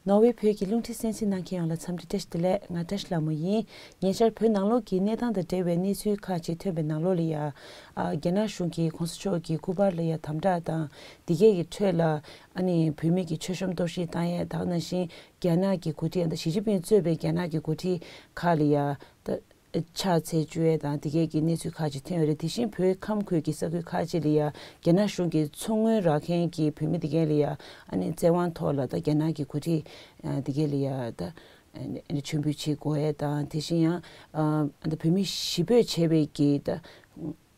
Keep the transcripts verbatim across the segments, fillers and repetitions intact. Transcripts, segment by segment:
ནོར་ཝེ་བོད་ཀྱི་རླུང་འཕྲིན་གསན་གཟིགས་གནང་མཁན་ཡོངས་ལ་འཚམས་འདྲི་བཀྲ་ཤིས་བདེ་ལེགས། ང་བཀྲ་ཤིས་ལྷ་མོ་ཡིན། ཉེ་ཆར་བོད་ནང་ལོགས་ཀྱི་གནས་སྟངས་དང་འབྲེལ་བའི་གནས་ཚུལ་ཁག་ཅིག་ཐོན་པའི་ནང་ལོགས་ལ་ཡ། ཨ། རྒྱ་ནག་གཞུང་གིས་གོང་ས་མཆོག་གི་སྐུ་པར་ལ་ཡ་དམ་དྲག་དང་། འདི་གས་ཀྱི་ཁྲོད་ལ། ཨ་ནི་བོད་མི་གི་མཆོད་གཤོམ་གཏོར་བཤིག་བཏང་ཡས་དང་། ནང་བཞིན་རྒྱ་ནག་གི་འགོ་ཁྲིད། ཨ། ད་ཞི་ཅིན་ཕིང་གཙོས་པའི་རྒྱ་ནག་གི་འགོ་ཁྲིད་ཁག་ལ་ཡ། ད། ཕྱག་འཚལ་བཅུག་ཡས་དང་། དེ་གས་ཀྱི་གནས་ཚུལ་ཁག་ཅིག་ཐོན་ཡོད་རེད། དེ་བཞིན་བོད་ཁམས་ཁུལ་གྱི་ས་ཁུལ་ཁག་ཅིག་ལ་ཡ། རྒྱ་ནག་གཞུང་གིས་མཚོ་སྔོན་རག་མཁན་གྱི་བོད་མི་དེ་གས་ལ་ཡ། ཨ་ནི་བཙན་དབང་ཐོག་ལ་ད་རྒྱ་ནག་གི་འགོ་ཁྲིད་དེ་གས་ལ་ཡ། ད་ཨ་ནི་མཆོད་འབུལ་བྱེད་དགོས་ཡས་དང་། དེ་བཞིན་ཡང་ཨ་ད་བོད་མི་ཞི་འབོད་བྱས་པའི་གི་ད་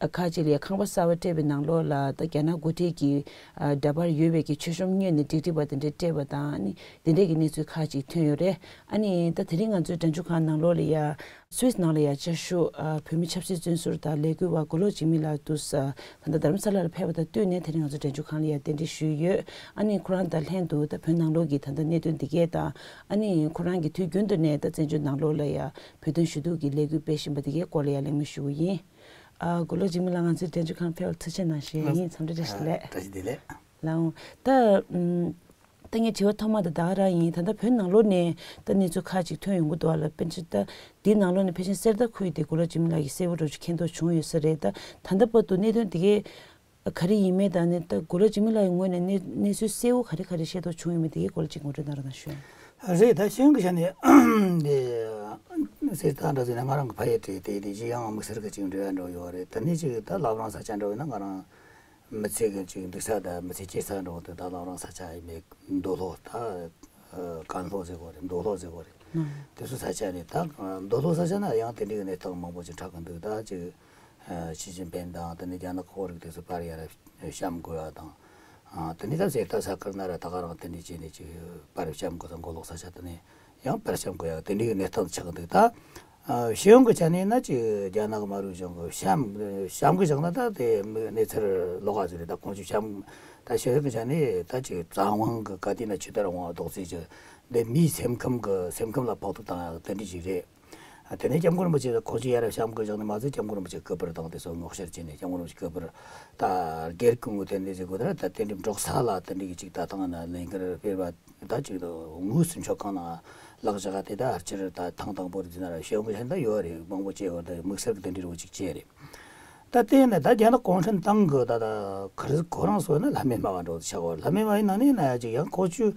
ཁག་ཅིག་ལ་ཡ་ཁང་པ་གསར་པ་སྤྲད་པའི་ནང་ལོགས་ལ། ད་རྒྱ་ནག་འགོ་ཁྲིད་ཀྱི་ཨ་འདྲ་པར་ཡོད་པའི་གི་མཆོད་གཤོམ་སྔོན་ནས་སྒྲིག་སྒྲིག་པ་དེ་འདྲས་སྤྲད་པ་དང་། ཨ་ནི་དེ་འདྲས་ཀྱི་གནས་ཚུལ་ཁག་ཅིག་ཐོན་ཡོད་རེད། ཨ་ནི་ད་དེ་རིང་ང་ཚོའི་འགྲན་བཞུགས་ཁང་ནང་ལོགས་ལ་ཡ། སུད་སི་ནང་ལ་ཡ་བཅའ་བཞུགས་ཨ་བོད་མི་ཆབ་སྲིད་བཙོན་ཟུར་དང་ལས་འགུལ་བ་མགོ་ལོག་འཇིགས་མེད་ལགས་འདུག་ས། ད་ལྟ་རྡ་རམ་ས་ལ་ལ་ཕེབས་པ་དང་བསྟུན་ནས་དེ་རིང་ང་ཚོ་འགྲན་བཞུགས་ཁང་ལ་ཡ་གདན་འདྲེན་ཞུས་ཡོད། ཨ་ནི་ཁོ་རང་དང་ལྷན་དུ་ད་བོད་ནང་ལོགས་ཀྱི་ད་ལྟ་གནད་དོན་འདི་གས་དང་། ཨ་ནི་ཁོ་རང་གིས་དུས་རྒྱུན་དུ་ནས་ད་བཙན་བྱོལ་ནང་ལོགས་ལ་ཡ་བོད་དོན་ཞུ་གཏུག་གི་ལས་འགུལ་སྤེལ་བཞིན་པ་འདི་གས་སྐོར་ལ་ཡ་གླེང་མོལ་ཞུ་གི་ཡིན། ཨ། མགོ་ལོག་འཇིགས་མེད་ལགས། ང་ཚོའི་འགྲན་བཞུགས་ཁང་ཕེབས་པར་ཐུགས་རྗེ་གནང་ཞུ་ཡ་ཡིན། འཚམས་འདྲི་བཀྲ་ཤིས་བདེ་ལེགས། བཀྲ་ཤིས་བདེ་ལེགས། ལགས་འོང་། ད་ཨམ། ད་ངའི་དྲི་བ་ཐོག་མ་དེ་ད་ག་རང་ཡིན། ད་ལྟ་བོད་ནང་ལོགས་ནས་ད་གནས་ཚུལ་ཁག་ཅིག་ཐོན་ཡོང་གི་འདུག་བ་ལ། དཔེར་ན་ཆ་ད་འདི་ནང་ལོགས་ནས་ཕལ་ཆེར་གསེར་རྟ་ཁུལ་དེ་མགོ་ལོག་འཇིགས་མེད་ལགས་ཀྱིས་གསལ་པོ་འདྲ་ཅིག་མཁྱེན་རྟོགས་བྱུང་ཡོད་ས་རེད། ད་ད་ལྟ་བར་དུ་གནད་དོན་དེ་གས་ག་རེ་ཡིན་མིན་དང་། ནི་ད་མགོ་ལོག་འཇིགས་མེད་ལགས་ཀྱི་ངོས་ནས་གནས་གནས་ཚུལ་གསལ་པོ་ག་རེ་ག་རེ་ཤེས་རྟོགས་བྱུང་ཡོད་མེད་དེ་གས་སྐོར་ལ་ཅིག་ངོ་སྤྲོད་གནང་རོགས་གནང་ཞུ། རེད། ད་ཤེས་ཡོན་གྱི་ཆ་ནས་འདི་གསེར་རྟ་འདྲ་ཟེར་ན་ང་རང་གི་ཕ་ཡུལ་རེད། དེ་དེ་གཞན་ཡང་དམིགས་བསལ་གྱི་ཅིག་འབྲེལ་བ་འགྲོ་ཡོད་རེད། ད་ནི་ཅིག་ད་བླ་བྲང་ས་ཆ་འདྲ་བོ་ཡིན་ན་ང་རང་མི་ཚེ་གི་ཅིག་འདུག་ས་དང་མི་ཚེ་སྐྱེལ་ས་འགྲོ་དུས། ད་ལམ་རང་ས་ཆ་ཡིན་པའི་མདོ་ལྷོ། ད་ཀན་ལྷོ་ཟེར་གོ་རེད། མདོ་ལྷོ་ཟེར་གོ་རེད། དེ་ཚོ་ས་ཆ་རེད། ད་མདོ་ལྷོ་ས་ཆ་ན་ཡང་དེ་འདྲའི་གནས་སྟངས་མང་པོ་ཅིག་འཁྲབ་གི་འདུག་ད་ཅིག་ཞི་ཅིན་ཕིན་དང་དེ་ནས་རྒྱ་ནག་དཔོན་རིགས་དེ་ཚོ་པར་ཡར་བཤམས་དགོས་པ་དང་། དེ་ནས་ད་གསེར་རྟ་ས་ཁུལ་ན་ར་ད་ག་རང་དེ་འདྲའི་བྱས་ནས་ཅིག་པར་བཤམས་དགོས་དང་། མགོ་ལོག་ས་ཆ་དེ་ནས་ཡང་པར་བཤམས་དགོས་ཡ་དེ་འདྲའི་གནས་སྟངས་ཆགས་འདུག་ད་ཨ་ཤེས་ཡོན་གྱི་ཆ་ནས་ན་ཅིག་རྒྱ་ནག་གི་དམར་པོའི་གཞུང་གིས་བཤམས་བཤམས་གི་བཞག་ན། ད་དེ་མི་གནས་ཚུལ་ལོགས་ཀ་ཟིག་རེད། ད་ཁོང་ཚོས་བཤམས། ད་ཤེས་ཡོན་གྱི་ཆ་ནས་ད་ཅིག་བཙན་དབང་གི་ག་དུས་ན་ཆོས་དད་རང་དབང་རྡོག་རྫིས་ཀྱི་འདི་མིའི་སེམས་ཁམས་གི་སེམས་ཁམས་ལ་ཕོག་ཐུག་བཏང་ཡ་དེ་འདྲ་ཞིག་རེད། ཨ་དེ་ནས་སྐྱབས་མགོན་རིན་པོ་ཆེ་ཁོང་ཚོས་ཡར་བཤམས་གི་བཞག་ནས་མ་ཟད། སྐྱབས་མགོན་རིན་པོ་ཆེ་སྐུ་པར་དང་དེ་ཚོ་སྔོག་བཤེར་བྱས་ནས། སྐྱབས་མགོན་རིན་པོ་ཆེ་སྐུ་པར་ད་སྒེར་གྱི་ངོས་དེ་འདྲ་ཟིག་དགོས། ད་ད་དེ་འདྲའི་འབྲོག་ས་ལ་དེ་འདྲའི་གི་ཅིག་ད་བཏང་ན་ལས་འགུལ་སྤེལ་བ། ད་ཅིག་ད་དངོས་སུ་མཆོད་ཁང་ནང་བརླག་བཞག་ག་དེ་ད་ཕལ་ཆེར་ད་ཐེངས་དང་པོ་རེད་ཟེར་ན་ར། ཤེས་ཡོན་གྱི་ཆ་ནས་ད་ཡོད་རེད། མང་པོ་བྱས་ཡོད་རེད། དམིགས་བསལ་གྱི་དེ་འདྲའི་རོ་ཅིག་བྱས་རེད། ད་དེ་ནས་ད་རྒྱ་ནག་གུང་ཁྲན་ཏང་གི་ད་ད་ཁ་རི་ཁོ་རང་ཚོ་ན་ལྷ་མེད་སྨྲ་བ་འདྲ་བོ་ཆགས་པ། ལྷ་མེད་སྨྲ་བའི་ནང་ནས་ན་ཡ་ཅིག་ཡང་ཁོ་ཚོས་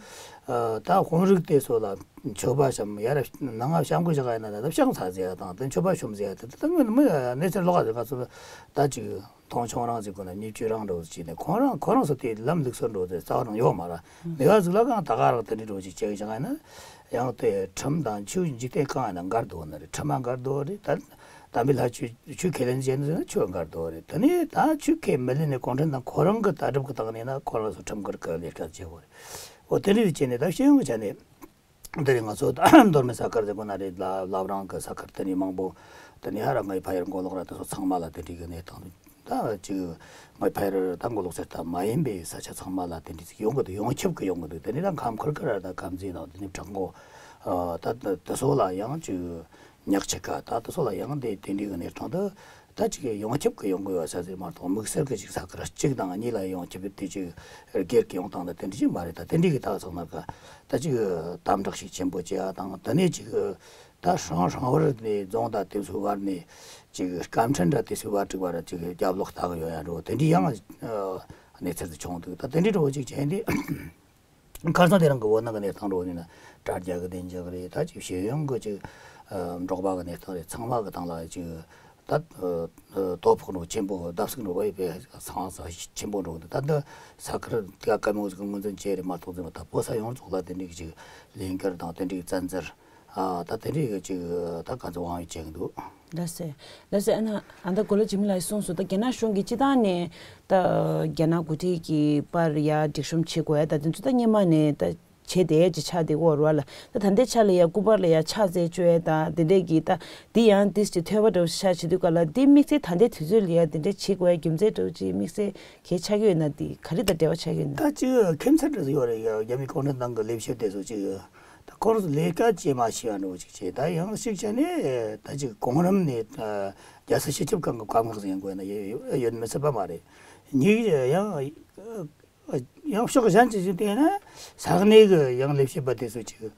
ད་དཔོན་རིགས་དེ་ཚོ་ལ་མཆོད་པ་བཤམས། ཡར་ནང་ང་བཤམས་གི་བཞག་ཡ་ན་ད་ད་བཤམས་ཚར་ཟེར་ཡ་དང་། དེ་མཆོད་པ་ཤོམས་ཟེར་ཡ་དེ་ད་ད་མི་མི་གནས་ཚུལ་ལོགས་ཀ་ཟེར། ང་ཚོ་ད་ཅིག་མཐོང་ཆུང་རང་ཟེར་དགོས་ན་མིག་ཆུ་རང་འདྲ་བོ་བྱས་ནས། ཁོང་རང་ཁོ་རང་ཚོ་དེ་ལམ་ལུགས་སྲོལ་འདྲ་བོ་དེ་རྩ་བ་ནས་ཡོད་མ་རེད། མེད་པ་ཟིག་ལ་གང་ད་ག་རང་དེ་འདྲའི་འདྲ་བོ་ཅིག་བྱས་བཞག་ཡ་ན། ཡང་དེ་ཁྲིམས་དང་ཆོས་འཇིག་རྟེན་གང་ཡིན་ན་འགལ་འདུག་ནི་རེད། ཁྲིམས་མ་འགལ་འདུག་རེད། ད་དམ་པའི་ལྷ་ཆོས་ཆོས་ཁས་ལེན་བྱས་ནས་ཟེར་ན་ཆོས་འགལ་འདུག་རེད། དེ་ནས་ད་ཆོས་ཁས་མི་ལེན་ནས་གུང་ཁྲན་ཏང་ཁོ་རང་གི་ལྟ་གྲུབ་ཀྱི་སྟེང་ནས་ན་ཁོ་རང་ཚོ་ཁྲིམས་འགལ་གྱི་ལས་ཀ་བྱེད་དགོས་རེད། འོ་དེ་འདྲ་བྱས་ནས་ད་ཤེས་ཡོན་གྱི་ཆ་ནས་འདི་རེད། ང་ཚོ་ད་མདོ་སྨད་ས་ཁུལ་ཟེར་དགོས་ན་རེད། ལ་བླ་བྲང་གི་ས་ཁུལ་དེ་ནས་མང་པོ། དེ་ནས་ཧ་ར་ངའི་ཕ་ཡུལ་མགོ་ལོག་ར་དེ་ཚོ་ཚང་མ་ལ་དེ་འདྲའི་གི་གནས་སྟངས། ད་ཅིག་ངའི་ཕ་ཡུལ་ད་མགོ་ལོག་ཟེར་ད་མ་ཡིན་པའི་ས་ཆ་ཚང་མ་ལ་དེ་འདྲ་ཅིག་ཡོང་གི་འདུག་ཡོངས་ཁྱབ་ཀྱི་ཡོང་གི་འདུག་དེ་ནས་ད་ཁམས་ཁུལ་ཁ་ར་ད་ཁམས་ཚན་དང་དེ་ནས་བྲག་འགོ། ཨ་ད་ད་དེ་ཚོ་ལ་ཡང་ཅིག་ཉག་ཆེ་ཀ་ད་དེ་ཚོ་ལ་ཡང་དེ་དེ་འདྲའི་གི་གནས་སྟངས་ད་ད་ཅིག་ཡོངས་ཁྱབ་ཀྱི་ཡོང་གི་ཡོད་ས་ཟིག་མ་གཏོགས། དམིགས་བསལ་གྱི་ཅིག་ས་ཁུལ་གཅིག་དང་གཉིས་ལ་ཡོངས་ཁྱབ་དེ་ཅིག་སྒེར་གྱི་ཡོང་སྟངས་ད་དེ་འདྲ་ཅིག་མ་རེད། ད་དེ་འདྲའི་གི་ད་ཚང་མ་ཀ་ད་ཅིག་དམ་དྲག་ཤུགས་ཆེན་པོ་བྱེད་ཡ་དང་། དེ་ནས་ཅིག་ད་ཧྲང་ཧྲང་བར་ནས་རྫོང་དང་དེ་ཚོའི་བར་ནས་ཅིག་སྐར་འཕྲིན་འདྲ་དེ་ཚོའི་བར་དྲུག་བར་ཅིག་རྒྱབ་ལོག་ལྟ་གི་ཡོད་ཡ་འགྲོ། དེ་འདྲའི་ཡང་གནས་ཚུལ་དེ་བྱུང་འདུག་ད་དེ་འདྲའི་འགྲོ་ཅིག་བྱས་ཏེ་ཁ་སང་དེ་རིང་གི་བོད་ནང་གི་གནས་སྟངས་འགྲོ་ནས་ན་དྲ་རྒྱ་གི་བདེ་འཇགས་རེད། ད་ཅིག་ཤེས་ཡོན་གི་ཅིག་འབྲོག་པ་གི་གནས་སྟངས་རེད། ཚང་མ་གི་སྟེང་ལ་ཅིག་ད་དོ་ཕོག་འགྲོ་ཆེན་པོ་བརྡབ་གསིག་འགྲོ་བ་ཡི་བས་ཚང་ས་ཆེན་པོ་འགྲོ་འདུག་ད་འདི་ས་ཁུལ་དེ་ག་ག་མོ་ཟིག་ངོས་འཛིན་བྱས་རེད་མ་གཏོགས་ཟིན་པ། ད་བོད་ས་ཡོངས་རྫོགས་ལ་དེ་འདྲའི་ཅིག་ལས་འགུལ་དང་དེ་འདྲའི་བཙན་འཛུལ། ཨ་ད་དེ་འདྲའི་ཅིག་ད་ག་ཚོད་དབང་ཡོད་བྱེད་ཀྱི་འདུག་ལགས་སེ། ལགས་སེ། ཨ་ན་ཨ་ད་མགོ་ལོག་འཇིགས་མེད་ལགས་གསུངས་སོང་། ད་རྒྱ་ནག་གཞུང་གིས་སྤྱི་བཏང་ནས་ད་རྒྱ་ནག་འགོ་ཁྲིད་ཀྱི་པར་ཡར་སྒྲིག་གཤོམ་བྱེད་དགོས་ཡ་ད་དེ་ཚོ་ད་སྔོན་མ་ནས་ད་ བྱེད་བསྡད་ཡས་ཅིག་ཆགས་བསྡད་ཡོད་རེད་བ་ལ། ད་ད་ལྟའི་ཆ་ལ་ཡ་སྐུ་པར་ལ་ཡ་ཕྱག་འཚལ་བཅོལ་ཡས་དང་དེ་འདྲས་ཀྱི་ད་འདི་ཡང་ཏིས་ཀྱི་ཐོས་པ་འདྲ་བོ་ཞིག་ཆགས་བྱེད་དུས་ག་ལ་འདི་དམིགས་བསལ་ད་ལྟའི་དུས་ཚོད་ལ་ཡ་དེ་འདྲས་བྱེད་དགོས་ཡ་རྒྱུ་མཚན་འདྲ་བོ་ཅིག་དམིགས་བསལ་གལ་ཆགས་ཀྱི་ཡོད་ན་འདི་ག་རེ་དང་འབྲེལ་བ་ཆགས་ཀྱི་ཡོད་ན། ད་ཅིག་ཁྱིམ་ཚང་འདྲ་བོ་ཡོད་རེད་ཡ། རྒྱ་མི་གུང་ཁྲན་ཏང་གི་ལས་བྱེད་དེ་ཚོ་ཅིག་ད་ཁོ་རང་ཚོ་ལས་ཀ་བྱེད་མ་ཤེས་པ་འདྲ་བོ་ཅིག་བྱེད། ད་ཡང་གཅིག་བྱས་ནས་ད་ཅིག་གོང་རིམ་ནས་ཨ་རྒྱལ་སྲིད་སྤྱི་ཁྱབ་ཁང་གི་བཀའ་མངགས་ཟིན་དགོས་ན་ཡོད་ཡོད་མི་སྲིད་པ་མ་རེད། གཉིས་ཡང་། ཡང་ཕྱོགས་གཞན་ཅིག་ཅིག་བལྟས་ན་ས་གནས་ཀྱི་ཡང་ལས་བྱེད་པ་དེ་ཚོ་ཅིག་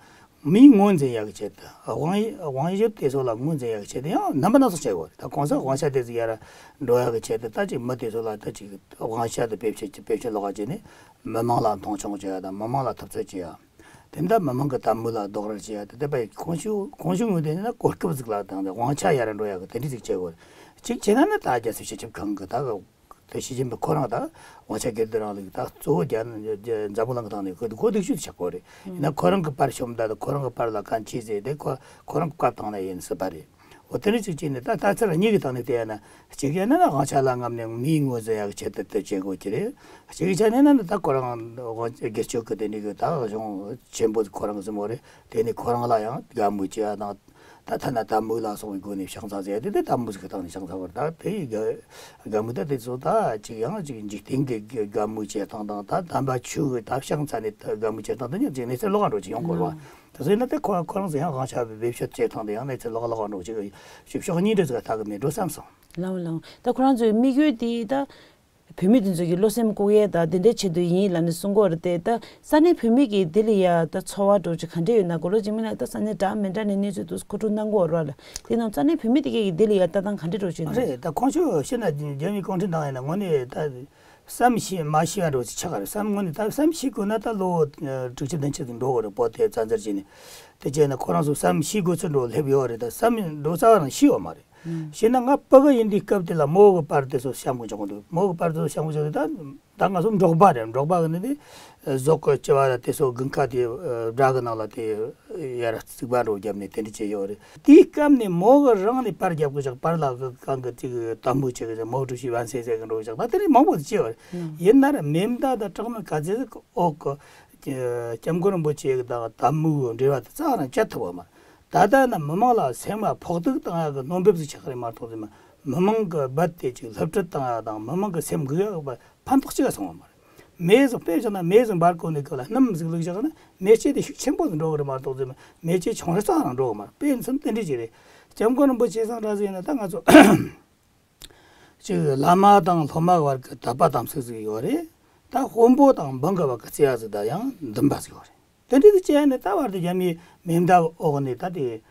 མིའི་ངོས་འཛིན་ཡག་གི་ཆེད་དུ་དབང་དབང་ཡོད་དེ་ཚོ་ལ་ངོས་འཛིན་ཡག་གི་ཆེད་དུ་ཡང་རྣམ་པ་སྣ་ཚོགས་བྱེད་དགོས་རེད། ད་གོང་ས་དབང་ཆ་དེ་ཚོ་ཡར་འགྲོ་ཡག་གི་ཆེད་དུ་ད་ཅིག་མི་དེ་ཚོ་ལ་ད་ཅིག་དབང་ཆ་དེ་བེད་སྤྱོད་བེད་སྤྱོད་ལོག་པ་བྱས་ནས་མི་མང་ལ་མཐོང་ཆུང་བྱེད་ཡག་དང་མི་མང་ལ་ཐུབ་ཚོད་བྱེད་ཡག་དེ་འདྲ་མི་མང་གི་དད་མོས་ལ་རྡོག་རོལ་བྱེད་ཡག་དེ་འདྲ་པའི་གོང་ཞུ་གོང་ཞུ་ངོས་འཛིན་ན་གོ་སྐབས་ཟིག་ལ་དང་དབང་ཆ་ཡར་འགྲོ་ཡག་གི་དེ་འདྲ་ཟིག་བྱེད་དགོས་རེད། གཅིག་བྱས་ན་ནི་ད་རྒྱལ་སྲིད་སྤྱི་ཁྱབ་ཁང་གི་ད། དེ་ཞི་ཅིན་ཕིང་ཁོ་རང་ད་དབང་ཆ་སྒེར་དུ་རང་ལུགས་ད་གཙོ་བོ་རྒྱ་རྒྱ་འཛམ་བུ་གླིང་གི་སྟེང་ནས་ཁོ་ཁོ་སྡུག་ཤོས་ཆགས་ཀྱི་རེད། ཡིན་ན་ཁོ་རང་གི་པར་ཤོམ་ད་དང་ཁོ་རང་གི་པར་ལ་གང་ཅི་ཟེར་དེ་ཁོ་ཁོ་རང་གི་བཀའ་བཏང་ན་ཡིན་སྲིད་པ་རེད། འོ་དེ་འདྲ་ཅིག་བྱས་ནས་ད་ལྟ་ཚར་གཉིས་ཀྱི་སྟེང་ནས་བལྟས་ན་གཅིག་ཡིན་ན་དབང་ཆ་ལ་རྔམ་ནས་མིའི་ངོས་འཛིན་ཡག་ཆེད་དུ་དེ་བྱེད་དགོས་ཀྱི་རེད། གཅིག་ཆ་ནས་ན་ད་ཁོ་རང་དབང་སྒེར་གཅོད་ཀྱི་དེ་འདྲ་གི་ད་གཞུང་ཆེན་པོ་ཁོ་རང་གི་བཟོ་མོ་རེད། དེ་ནས་ཁོ་རང་ལ་ཡང་དགའ་མོས་བྱེད་ཡ་དང་། ད་ཐ་ན་དད་མོས་ལ་སོགས་པའི་སྒོ་ནས་ཕྱག་འཚལ་ཟེར་ཡ་དེ་དེ་དད་མོས་ཀྱི་སྟེང་ནས་ཕྱག་འཚལ་བར་ད་དེ་ཡི་དགའ་དགའ་མོས་ད་དེ་ཚོ་ད་ཅིག་ཡང་ཅིག་འཇིག་རྟེན་གྱི་དགའ་མོས་བྱེད་སྟངས་དང་ད་དམ་པ་ཆོས་ཀྱི་ད་ཕྱག་འཚལ་ནས་ད་དགའ་མོས་བྱེད་སྟངས་དེ་ཉིད་ཅིག་གནས་ཚུལ་ལོགས་ཀ་འགྲོ་ཅིག་ཡོང་དགོས་རེད་བ། དེ་ཚོ་ཡིན་ན་དེ་ཁོ་ཁོ་རང་ཚོ་ཡང་དབང་ཆ་བེད་སྤྱོད་བྱེད་སྟངས་དེ་ཡང་གནས་ཚུལ་ལོགས་ཀ་ལོགས་ཀ་འགྲོ་ཅིག་ཕྱོགས་གཉིས་འདྲ་ཟིག་ལ་ཐག་གི་མེད་འགྲོ་བསམ་སོང་། ལའོ་ལའོ། ད་ཁོ་རང་ཚོའི་དམིགས་ཡུལ་དེ་ད། བོད་མི་དེ་ཚོ་གི་བློ་སེམས་བཀུག་ཡས་དང་དེ་འདྲའི་ཆེད་དུ་ཡིན་ལབ་ནས་གསུང་གི་ཡོད་རེད་དེ། ད་ས་གནས་བོད་མི་གི་དེ་ལ་ཡ་ད་ཚོར་བ་འདྲ་བོ་ཅིག་ག་འདྲ་ཡོད་ན། གོ་ལོ་ཅིག་མིན་ན་ད་ས་གནས་འདྲ་མི་འདྲ་ནས་གནས་ཚུལ་དུ་མཁོ་སྤྲོད་གནང་གི་ཡོད་རེད་ལ། དེ་ནང་ས་གནས་བོད་མི་དེ་གའི་གི་དེ་ལ་ཡ་ལྟ་སྟངས་ག་འདྲ་འདྲ་བོ་ཅིག་ཡོད་ན། རེད། ད་ཁོང་ཚོས་བཤད་ན་རྒྱ་མི་གུང་ཁྲན་ཏང་ཡིན་ན་དངོས་གནས་ད་བསམ་ཤེས་མ་ཤེས་པ་འདྲ་བོ་ཅིག་ཆགས་ཀྱི་རེད་བསམ། དངོས་གནས་ད་བསམ་ཤེས་དགོས་ན་ད་ལོ་དྲུག་ཅུ་བདུན་ཅུ་ཟིག་འགྲོ་གི་རེད། བོད་དེ་བཙན་འཛུལ་བྱས་ནས། དེ་བྱས་ན་ཁོ་རང་ཚོ་བསམ་ཤེས་དགོས་ཚུལ་འདྲ་བོ་སླེབས་ཡོད་རེད། ད་བསམ་འདྲ་བོ་རྩ་བ་རང་ཤེས་ཡོད་མ་རེད། བྱས་ན་ང་ཕྲུ་གུ་ཡིན་དུས་སྐབས་དེ་ལ་མོ་གི་པར་དེ་ཚོ་བཤམས་གི་འཇོག་གི་འདུག་མོ་གི་པར་དེ་ཚོ་བཤམས་གི་འཇོག་གི་ད་ད་ང་ཚོ་འབྲོག་པ་རེད། འབྲོག་པ་གི་ནི་དེ་ཟོག་གི་ལྕི་བ་ལ་དེ་ཚོ་དགུན་ཁ་དེ་སྦྲ་གི་ནང་ལ་དེ་ཡར་རྩིག་པ་འདྲ་བོ་བརྒྱབ་ནས་དེ་འདྲ་བྱས་ཡོད་རེད། དེའི་སྐབས་ནས་མོ་གི་རང་ནས་པར་རྒྱབ་གི་བཞག་པར་ལ་གི་གང་གི་ཅིག་དམ་བོ་བྱེད་གི་བཞག་མོ་གི་གྲུ་བཞི་བན་སེ་ཟེར་གི་འདྲ་བོ་བཞག་ད་དེ་འདྲ་མང་པོ་ཅིག་བྱས་ཡོད་རེད། ཡིན་ན་ར་མེ་མདའ་དང་དྲག་མི་ག་ཚད་ཟིག་གི་འོག་གི་སྐྱབས་མགོན་རིན་པོ་ཆེ་གི་དང་དམ་བོའི་འབྲེལ་བ་དེ་རྩ་བ་རང་བཅད་ཐུབ་པ་མ་རེད། ད་ལྟ་ན་མི་མང་ལ་སེམས་ལ་ཕོག་ཐུག་བཏང་ཡག་གི་སྣོན་འབེབས་ཟིག་ཆགས་རེད་མ་གཏོགས་ཟེར་མ། མི་མང་གི་རྦད་དེ་ཅིག་སླུ་བྲིད་བཏང་ཡག་དང་མི་མང་གི་སེམས་འགུག་ཡག་གི་ཕན་ཐོགས་གཅིག་ག་སོང་བ་མ་རེད། མེ་ཟིག་དཔེ་བཞག་ན་མེ་ཟིག་འབར་གོ་ནས་གི་ལ་སྣུམ་ཟིག་བླུགས་བཞག་ན་མེ་ལྕེ་དེ་ཤུགས་ཆེན་པོ་ཟིག་འགྲོ་གི་རེད་མ་གཏོགས་ཟེར་མ། མེ་ལྕེ་ཆུང་རེ་རྩ་རང་འགྲོ་གི་མ་རེད། དཔེ་མཚོན་དེ་འདྲ་ཅིག་རེད། སྐྱབས་མགོན་རིན་པོ་ཆེ་ཚང་ར་ཟིག་ཡིན་ན་ད་ང་ཚོ་ཅིག་བླ་མ་དང་སློབ་མ་བར་གྱི་དད་པ་དམ་ཚིག་ཟིག་ཡོད་རེད། ད་དཔོན་པོ་དང་འབངས་ཀྱི་བར་གྱི་བརྩེ་བ་ཟིག་ད་ཡང་འདུན་པ་ཟིག་ཡོད་རེད། དེ་འདྲ་ཟིག་བྱས་ནས་ད་བར་དུ་རྒྱ་མིའི་མེ་མདའ་འོག་ནས་ད་དེ་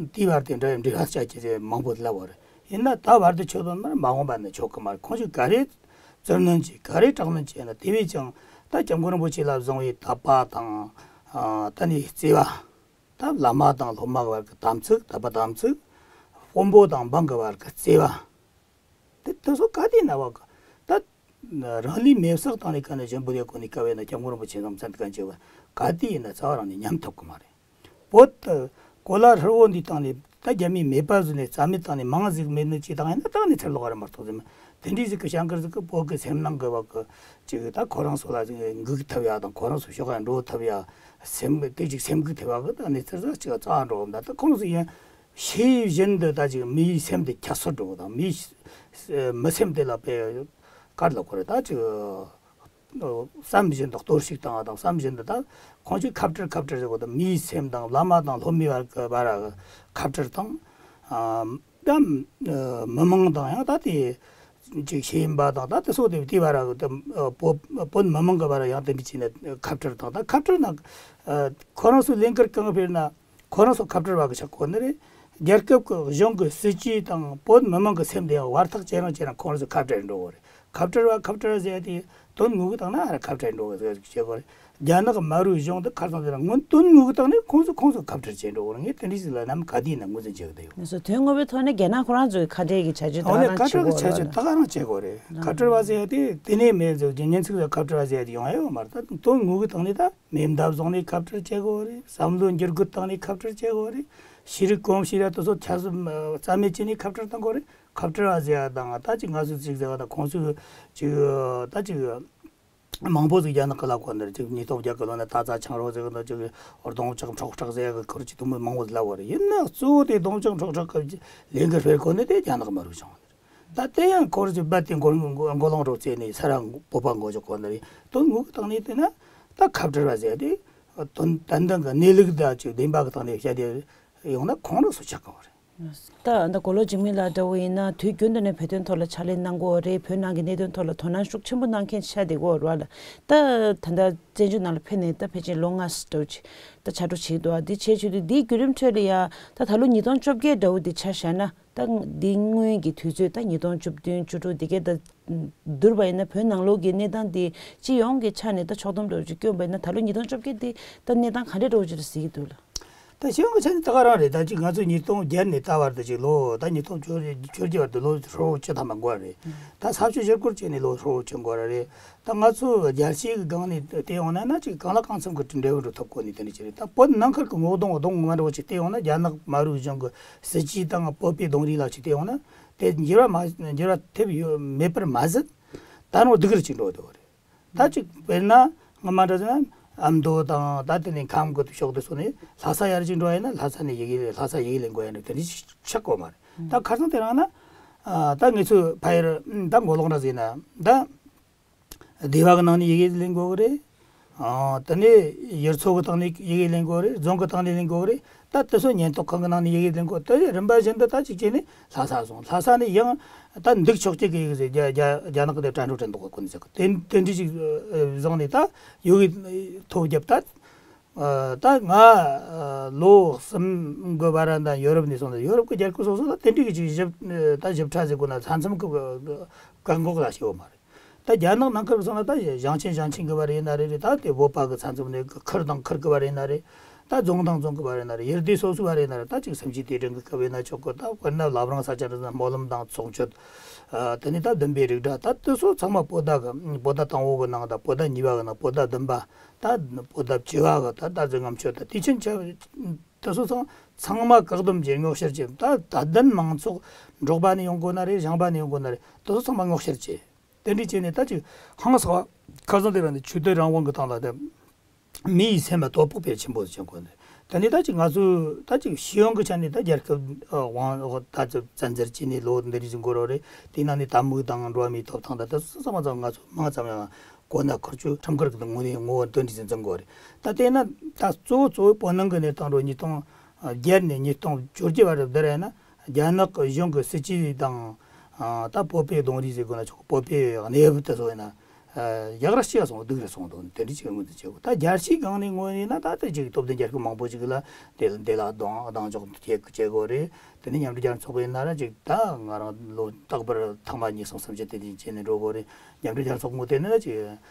དེའི་བར་དུ་འདྲ་འབྲེལ་བ་བྱ་རྒྱུ་ཟིག་མང་པོ་ལབ་ཡོད་རེད། ཡིན་ན་ད་བར་དུ་ཆོད་དོན་མར་མ་འོངས་པ་ནས་ཆོད་གི་མ་རེད། ཁོང་ཚོས་ག་རེ་བཙིར་གནོན་བྱས་ག་རེ་དྲག་གནོན་བྱས་ན་དེ་བས་ཀྱང་ད་སྐྱབས་མགོན་རིན་པོ་ཆེ་ལ་བཟུང་བའི་དད་པ་དང་ད་ནི་བརྩེ་བ། ད་བླ་མ་དང་སློབ་མ་བར་གྱི་དམ་ཚིག་དད་པ་དམ་ཚིག་དཔོན་པོ་དང་འབངས་ཀྱི་བར་གྱི་བརྩེ་བ། དེ་དེ་ཚོ་ག་དུས་ན་བ་གི་ད་རང་ལུས་མེར་བསྲེགས་བཏང་ནས་ག་ནས་གཞན་པོ་དེ་གོ་ནས་བཀའ་བས་ན་སྐྱབས་མགོན་རིན་པོ་ཆེ་ཚང་མཚན་གན་བྱས་པ་ག་དུས་ཡིན་ན་རྩ་བ་རང་ནས་ཉམས་ཐུབ་གི་མ་རེད། བོད་དུ་གོ་ལ་ཧྲིལ་བོ་འདི་བཏང་ནས་ད་རྒྱ་མིས་མེད་པ་བཟོས་ནས་རྩ་མེད་བཏང་ནས་མང་ཟིག་མེད་ནི་ཅིག་བཏང་ཡིན་ན་ད་ནས་ཚུར་ལོག་ར་མ་གཏོགས་ཟེར་མ། དེ་འདྲའི་ཟིག་གི་བྱ་འགུལ་ཟིག་གི་བོད་ཀྱི་སེམས་ནང་གི་བ་གི་ཅིག་ད་ཁོ་རང་ཚོ་ལ་འགུག་ཐུབ་ཡ་དང་ཁོ་རང་ཚོ་ཕྱོགས་ག་འགྲོ་ཐུབ་ཡ་སེམས་དེ་ཅིག་སེམས་འགུག་ཐུབ་ཡ་གི་ད་གནས་ཚུལ་ཟིག་ཅིག་རྩ་བ་འགྲོ་གི་འདུག་ད་ཁོ་རང་ཚོ་ཡིན་ཤེས་བཞིན་དུ་ད་ཅིག་མིའི་སེམས་དེ་ཁྱད་གསོད་འགྲོ་གི་དང་མིའི་མི་སེམས་དེ་ལ་དཔེ་གར་ལ་ཁོ་རེ་ད་ཅིག་བསམ་བཞིན་དུ་གཏོར་བཤིག་བཏང་བ་དང་བསམ་བཞིན་དུ་ད་ཁོང་ཚོས་ཁ་བྲལ་ཁ་བྲལ་ཟེར་གོ་ད་མིའི་སེམས་དང་བླ་མ་དང་སློབ་མའི་བར་གི་བར་གི་ཁ་བྲལ་དང་། ད་མི་མང་དང་ཡང་ད་དེ་ཅིག་ཤེས་ཡིན་པ་དང་ད་དེ་སོགས་དེ་དེའི་བར་གི་བོད་མི་མང་གི་བར་ཡང་དེ་འདྲ་བྱས་ནས་ཁ་བྲལ་དང་ད་ཁ་བྲལ་ན་ཁོ་རང་ཚོ་ལས་འགུལ་གང་སྤེལ་ན་ཁོ་རང་ཚོ་ཁ་བྲལ་བ་གི་ཆགས་གོ་ནི་རེད། རྒྱལ་ཁབ་ཀྱི་གཞུང་གི་སྲིད་ཇུས་དང་བོད་མི་མང་གི་སེམས་དེ་ཡང་བར་ཐག་ཇེ་རིང་ཇེ་རིང་ཁོ་རང་ཚོ་ཁ་བྲལ་འགྲོ་གི་རེད། ཁ་བྲལ་བ་ཁ་བྲལ་བ་ཟེར་ཡ་དེ་དོན་དངོས་ཀྱི་སྟེང་ན་ཨ་ར་ཁ་བྲལ་འགྲོ་གི་ཟེར་བྱེད་དགོས་རེད། རྒྱ་ནག་དམར་པོའི་གཞུང་དེ་ཁ་སང་དེ་ར་སྔོན་དོན་དངོས་ཀྱི་སྟེང་ནས་ཁོང་ཚོ་ཁོང་ཚོ་ཁ་བྲལ་བྱེད་འགྲོ་གི་རེད། ངས་དེ་འདྲའི་ཞིག་ལ་ནམ་ག་དུས་ཡིན་ན་ངོས་འཛིན་བྱེད་གི་ཡོད། ང་ཚོ་དོན་དངོས་པོའི་ཐོག་ནས་རྒྱ་ནག་ཁོ་རང་ཚོའི་ཁ་བྲལ་གྱི་བྱ་སྤྱོད་ད་ཨོ་ནས་ག་རང་ཁ་བྲལ་གྱི་བྱེད་དགོས་བྱ་སྤྱོད་རེད། ད་ག་རང་བྱེད་དགོས་རེད། ཁ་བྲལ་བ་ཟེར་ཡ་དེ་དེ་ནས་མེད་ཟེར་གྱི་ཉིན་ཚིག་ལ་ཁ་བྲལ་བ་ཟེར་ཡ་དེ་ཡོང་ཡ་ཡོད་མ་རེད། ད་དོན་དངོས་ཀྱི་སྟེང་ནས་ད་མེ་མདའ་བཟུང་ནས་ཁ་བྲལ་བྱེད་དགོས་རེད། བསམ་བློ་འགྱུར་རྒོལ་བཏང་ནས་ཁ་བྲལ་བྱེད་དགོས་རེད། ཤེས་རིག་གོམས་གཤིས་ར་དེ་ཚོ་ཆ་སྲིད་རྩ་མེད་བྱས་ནས་ཁ་བྲལ་གཏོང་དགོས་རེད། ཁ་བྲལ་བ་ཟེར་ཡ་དང་ད་ཅིག་ང་ཚོ་ཅིག་ཟེར་བ་དང་ཁོང་ཚོས་ཅིག་ད་ཅིག་ མང་པོ་ཟིག་རྒྱ་ནག་གི་ལབ་གོ་ནི་རེད། ཅིག་ཉིས་སྟོང་བརྒྱད་གི་ལོ་ན་ད་ཙ་ཆང་རོ་ཟེར་གི་འདུག་ཅིག་སྡོང་ལྕགས་འཕྲོག་བྲག་ཟེར་གི་ཁུར་གྱི་དུམ་བུ་མང་པོ་ཟིག་ལབ་བ་རེད། ཡིན་ན་གཙོ་བོ་དེ་སྡོང་ལྕགས་འཕྲོག་བྲག་གི་ལས་འགུལ་སྤེལ་གོ་ནི་དེ་རྒྱ་ནག་གི་མི་རིགས་བྱུང་བ་རེད། ད་དེ་ཡང་ཁོར་གྱི་རྦད་དེ་མགོ་མགོ་ལོང་རོ་བཙལ་ནས་ས་ར་བོད་པ་མགོ་འཇོག་གོ་ནི་རེད། དོན་དངོས་ཀྱི་སྟེང་ནས་བལྟས་ན་ད་ཁ་བྲལ་བ་ཟེར་དེ་དོན་ཏན་ཏན་གྱི་གནས་ལུགས་དང་ཅིག་བདེན་པ་གི་སྟེང་ནས་བཤད་དེ་ཡོང་ན་ཁོང་རང་སུ་ཆགས་གི་བ་རེད། ད་ད་གོ་ལོ་འཇིགས་མེད་ལགས་འདྲ་བོ་ཡིན་ན་དུས་རྒྱུན་དུ་ནས་བོད་དོན་ཐོག་ལ་ཕྱག་ལས་གནང་གི་ཡོད་རེད། བོད་ནང་གི་གནད་དོན་ཐོག་ལ་དོ་སྣང་ཤུགས་ཆེན་པོ་གནང་མཁན་ཆགས་བསྡད་ཀྱི་ཡོད་རེད་བ་ལ། ད་ད་ལྟ་བཙན་བྱོལ་ནང་ལ་ཕེབས་ནས་ད་ཕལ་ཆེར་ལོ་ལྔ་ཙམ་འདྲ་བོ་ཅིག་ད་ཕྱག་རོགས་བྱེད་ཀྱི་འདུག་བ། འདི་བྱས་བྱས་དུས་འདིའི་བརྒྱུད་རིམ་ཁྲོད་ལ་ཡ་ད་ད་ལོ་ཉིས་སྟོང་བཅོ་བརྒྱད་འདྲ་བོ་འདི་ཆ་བཞག་ན། ད་འདི་སྔོན་གྱི་དུས་ཚོད་ད་ཉིས་སྟོང་བཅུ་བདུན་བཅུ་དྲུག་འདི་གའི་ད་བསྡུར་བ་ཡིན་ན་བོད་ནང་ལོགས་ཀྱི་གནས་སྟངས་འདི་སྤྱི་ཡོངས་ཀྱི་ཆ་ནས་ད་ཕྱོགས་བསྡོམས་འདྲ་བོ་ཅིག་བསྐྱོན་པ་ཡིན་ན་ད་ལོ་ཉིས་སྟོང་བཅོ་བརྒྱད་འདི་ད་གནས་སྟངས་ག་འདྲ་འདྲ་བོ་ཅིག་ལ་གཟིགས་ཀྱི་འདུག་ལ། ད་སྤྱི་ཡོངས་ཀྱི་ཆ་ནས་ད་ག་རང་རེད། ད་ཅིག་ང་ཚོ་ཉིས་སྟོང་བརྒྱད་ནས་ད་བར་དུ་ཅིག་ལོ་ད་ཉིས་སྟོང་བཅོ་བརྒྱད་བར་དུ་ལོ་ཧྲིལ་བོ་བཅུ་ཐམ་པ་འགོར་རེད། ད་ས་ཆ་བཞིར་བསྐོར་བྱས་ནས་ལོ་ཧྲིལ་བོ་བཅུ་འགོར་རེད། ད་ང་ཚོ་རྒྱལ་སྤྱིའི་སྒང་ནས་བལྟས་ཡོང་ན་ན་ཅིག་གང་ལ་གང་འཚམ་གྱི་འབྲས་བུ་འགྲོ་ཐུབ་གོ་ནི་དེ་འདྲ་ཅིག་རེད། ད་བོད་ནང་ཁུལ་གྱི་ངོ་གདོང་གདོང་ངོ་མ་འདྲ་བོ་ཅིག་བལྟས་ཡོང་ན་རྒྱ་ནག་མ་རུ་གཞུང་གི་སྲིད་ཇུས་དང་བོད་པའི་གདོང་རིས་ལ་ཅིག་བལྟས་ཡོང་ན་དེ་འགྱུར་བ་མ་འགྱུར་བ་ཐེབས་ཡོད་མེད་པར་མ་ཟད་ད་རུང་སྡུག་རུ་ཅིག་འགྲོ་འདུག་རེད། ད་ཅིག་དཔེར་ན་སྔ་མ་འདྲ་ཟེར་ན་ཨ་མདོ་དང་ད་དེ་ནས་ཁམས་ཀྱི་ཕྱོགས་དེ་སོགས་ནས་ལྷ་ས་ཡར་ཅིག་འགྲོ་ཡ་ཡིན་ན་ལྷ་ས་ནས་ཡི་གེ་ལྷ་ས་ཡི་གེ་ལེན་དགོས་ཡ་འདྲ་དེ་འདྲ་ཆགས་གོ་མ་རེད། ད་ཁ་སང་དེ་རིང་ན་ཨ་ད་ངེད་ཚོས་ཕ་ཡུལ་ད་མགོ་ལོག་འདྲ་ཟེར་ན་ད་སྡེ་བ་གི་ནང་ནས་ཡི་གེ་ལེན་དགོས་གི་རེད། ཨ་དེ་ནས་ཡུལ་ཚོ་གི་སྟེང་ནས་ཡི་གེ་ལེན་དགོས་རེད། རྫོང་གི་སྟེང་ནས་ལེན་དགོས་གི་རེད། ད་དེ་ཚོ་ཉེན་རྟོག་ཁང་གི་ནང་ནས་ཡི་གེ་ལེན་དགོས། དེ་རིམ་པ་བཞིན་དུ་ད་ཅིག་བྱས་ནས་ལྷ་ས་སོང་། ལྷ་ས་ནས་ཡང་ད་འདུག་ཆོག་ཅིག་གི་ཡི་གེ་ཟེར་རྒྱ་རྒྱ་རྒྱ་ནག་གི་དེ་དྲན་འགྲོ་དྲན་འདུག་གོ་ནི་ཟེར་གི་དེ་དེ་འདྲ་ཞིག་བཟུང་ནས་ད་ཡོ་གི་ཐོ་བརྒྱབ། ད་ཨ་ད་ང་ཨ་ལོ་གསུམ་གི་བར་ད་ཡོ་རོབ་ནས་སོང་ནས་ཡོ་རོབ་ཀྱི་རྒྱལ་ཁབ་སོ་སོ་ད་དེ་འདྲ་གི་ཅིག་ཞིབ་ད་ཞིབ་ཕྲ་ཟེར་དགོས་ན་ས་མཚམས་ཀྱི་བཀག་འགོག་ལ་བྱེད་འོ་མ་རེད། ད་རྒྱ་ནག་ནང་ཁུལ་སོང་ན་ད་ཞིང་ཆེན་ཞིང་ཆེན་གྱི་བར་ཡིན་ན་རེད། ད་དེ་བོད་པ་གི་ས་མཚམས་ནས་ཁུལ་དང་ཁུལ་གྱི་བར་ཡིན་ན་རེད། ད་རྫོང་དང་རྫོང་གི་བར་ཡིན་ན་རེད། ཡུལ་སྡེ་སོ་སོའི་བར་ཡིན་ན་རེད། ད་ཅིག་སུམ་ཅུའི་དུས་དྲན་གྱི་སྐབས་ཡིན་ན་ཆོག་གི། ད་དཔེར་ན་བླ་བྲང་ས་ཆ་འདྲ་ན་སྨོན་ལམ་དང་ཚོགས་མཆོད། ཨ་དེ་ནས་ད་བདུན་པའི་རིགས་འདྲ་ད་དེ་ཚོ་ཚང་མ་བོད་ཟླ་གི་བོད་ཟླ་དང་པོ་གི་ནང་ད་བོད་ཟླ་གཉིས་པ་གི་ནང་བོད་ཟླ་བདུན་པ་ད་བོད་ཟླ་བཅུ་པ་གི་ད་ད་ཟླ་ལྔ་མཆོད་ད་དུས་ཆེན་ཆ་དེ་ཚོ་ཚང་ཚང་མ་བཀག་སྡོམ་བྱས་སྔོག་བཤེར་བྱས། ད་ད་ལྡན་མང་ཚོགས་འབྲོག་པ་ནས་ཡོང་དགོས་ན་རེད། ཞིང་པ་ནས་ཡོང་དགོས་ན་རེད། དེ་ཚོ་ཚང་མ་སྔོག་བཤེར་བྱས། དེ་འདྲ་བྱས་ནས་ད་ཅིག་ཧང་སང་བ་ཁ་སང་དེ་རིང་ནས་ཆོས་དད་རང་དབང་གི་སྟེང་ལ་དེ་མི་ཡི་སེམས་ལ་དོ་ཕོག་དཔེ་ཆེན་པོ་ཞིག་བྱུང་གོ་ནས། ད་ནི་ད་ཅིག་ང་ཚོས་ད་ཅིག་ཤེས་ཡོན་གྱི་ཆ་ནས་ད་རྒྱལ་ཁབ་དབང་འོག་ད་ཅིག་བཙན་འཛུལ་བྱས་ནས་ལོ་འདི་འདྲ་ཞིག་འགོར་བ་རེད། དེའི་ནང་ནས་དད་མོས་དང་འགྲོ་བ་མིའི་ཐོབ་ཐང་དང་ད་ཚང་མ་ཚང་ང་ཚོ་མང་ཙམ་ཡང་གོ་ན་ཁུར་ཆོས་ཁྲིམས་འགལ་གྱི་ངོས་ནས་ངོ་བོ་འདི་འདྲ་ཞིག་འཛིན་དགོས་རེད། ད་དེས་ན་ད་གཙོ་བོ་གཙོ་བོ་བོད་ནང་གི་གནས་སྟངས་འགྲོ་ཉིས་སྟོང་བརྒྱད་ནས་ཉིས་སྟོང་བཅོ་བརྒྱད་བར་དུ་བསྡུར་ཡ་ན། རྒྱ་ནག་གི་གཞུང་གི་སྲིད་ཇུས་དང་། ཨ་ད་བོད་པའི་གདོང་རིས་ཟེར་དགོས་ན་ཆོག་བོད་པའི་གནས་བབ་དེ་ཚོ་ཡིན་ན། ཨ་ཡག་ར་ཞིག་སོང་སྡུག་ར་སོང་འདུག་དེ་འདྲ་ཅིག་ངོས་འཛིན་བྱེད་དགོས། ད་རྒྱལ་སྤྱིའི་སྒང་ནས་ངོས་ནས་ན་ད་ལྟ་ཅིག་སྟོབས་ལྡན་རྒྱལ་ཁབ་མང་པོ་ཅིག་ལ་དེ་དེ་ལ་གདོང་གདོང་འཇོག་བྱེད་བྱེད་དགོས་རེད། དེ་ནས་མཉམ་འབྲེལ་རྒྱལ་ཚོགས་ཡིན་ན་ར་ཅིག་ད་ང་རང་ལོ་རྟག་པར་ཐེངས་མ་གཉིས་གསུམ་གསུམ་བཞི་དེ་འདྲ་བྱས་ནས་འགྲོ་དགོས་རེད། མཉམ་འབྲེལ་རྒྱལ་ཚོགས་ངོས་བལྟས་ན་ར་ཅིག་